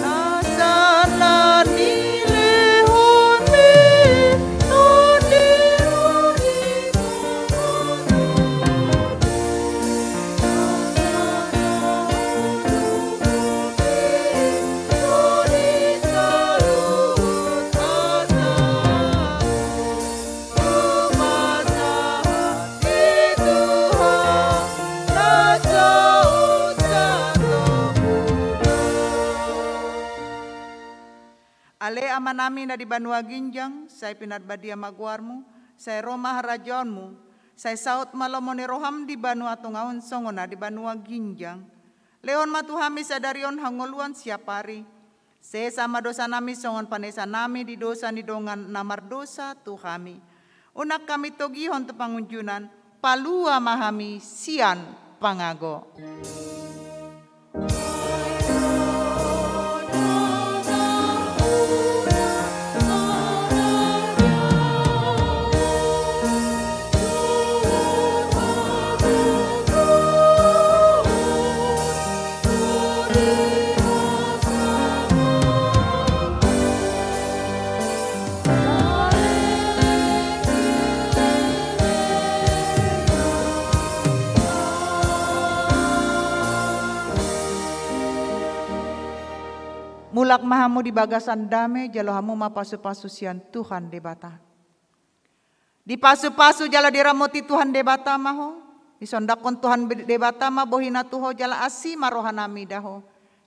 Asa na nilehonMi, na nilehonMi. Ale Amanami na di banua ginjang, sai pinarbadia ma goarMu, sai ro ma harajaonMu, sai saut ma lomo ni rohaM di banua tonga on songon na di banua ginjang. Lehon ma tu hami sadari on hangoluan siapari. Sesa ma dosanami songon panesanami di dosa ni dongan na mardosa tu hami. Unang hami togihon tu pangunjunan, palua ma hami sian pangago. Mulak ma hamu di bagasan dame, jalo hamu ma pasupasu sian Tuhan Debata. Dipasupasu jala diramoti Tuhan Debata ma ho, disondangkon Tuhan Debata ma bohiNa tu ho jala asi ma rohanami da ho.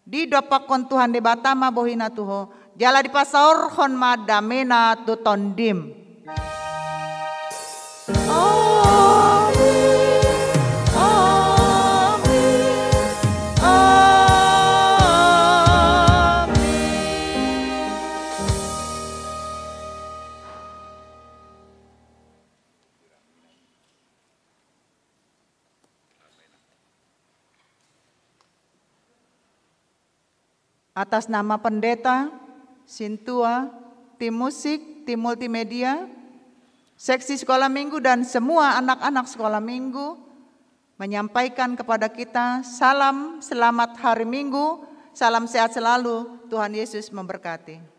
Didompakkon Tuhan Debata ma bohiNa tu ho, jala dipasaorhon ma dameNa tu tondim. Amin. Amin. Amin. Atas nama pendeta, sintua, tim musik, tim multimedia, seksi sekolah minggu, dan semua anak-anak sekolah minggu, menyampaikan kepada kita salam selamat hari Minggu, salam sehat selalu, Tuhan Yesus memberkati.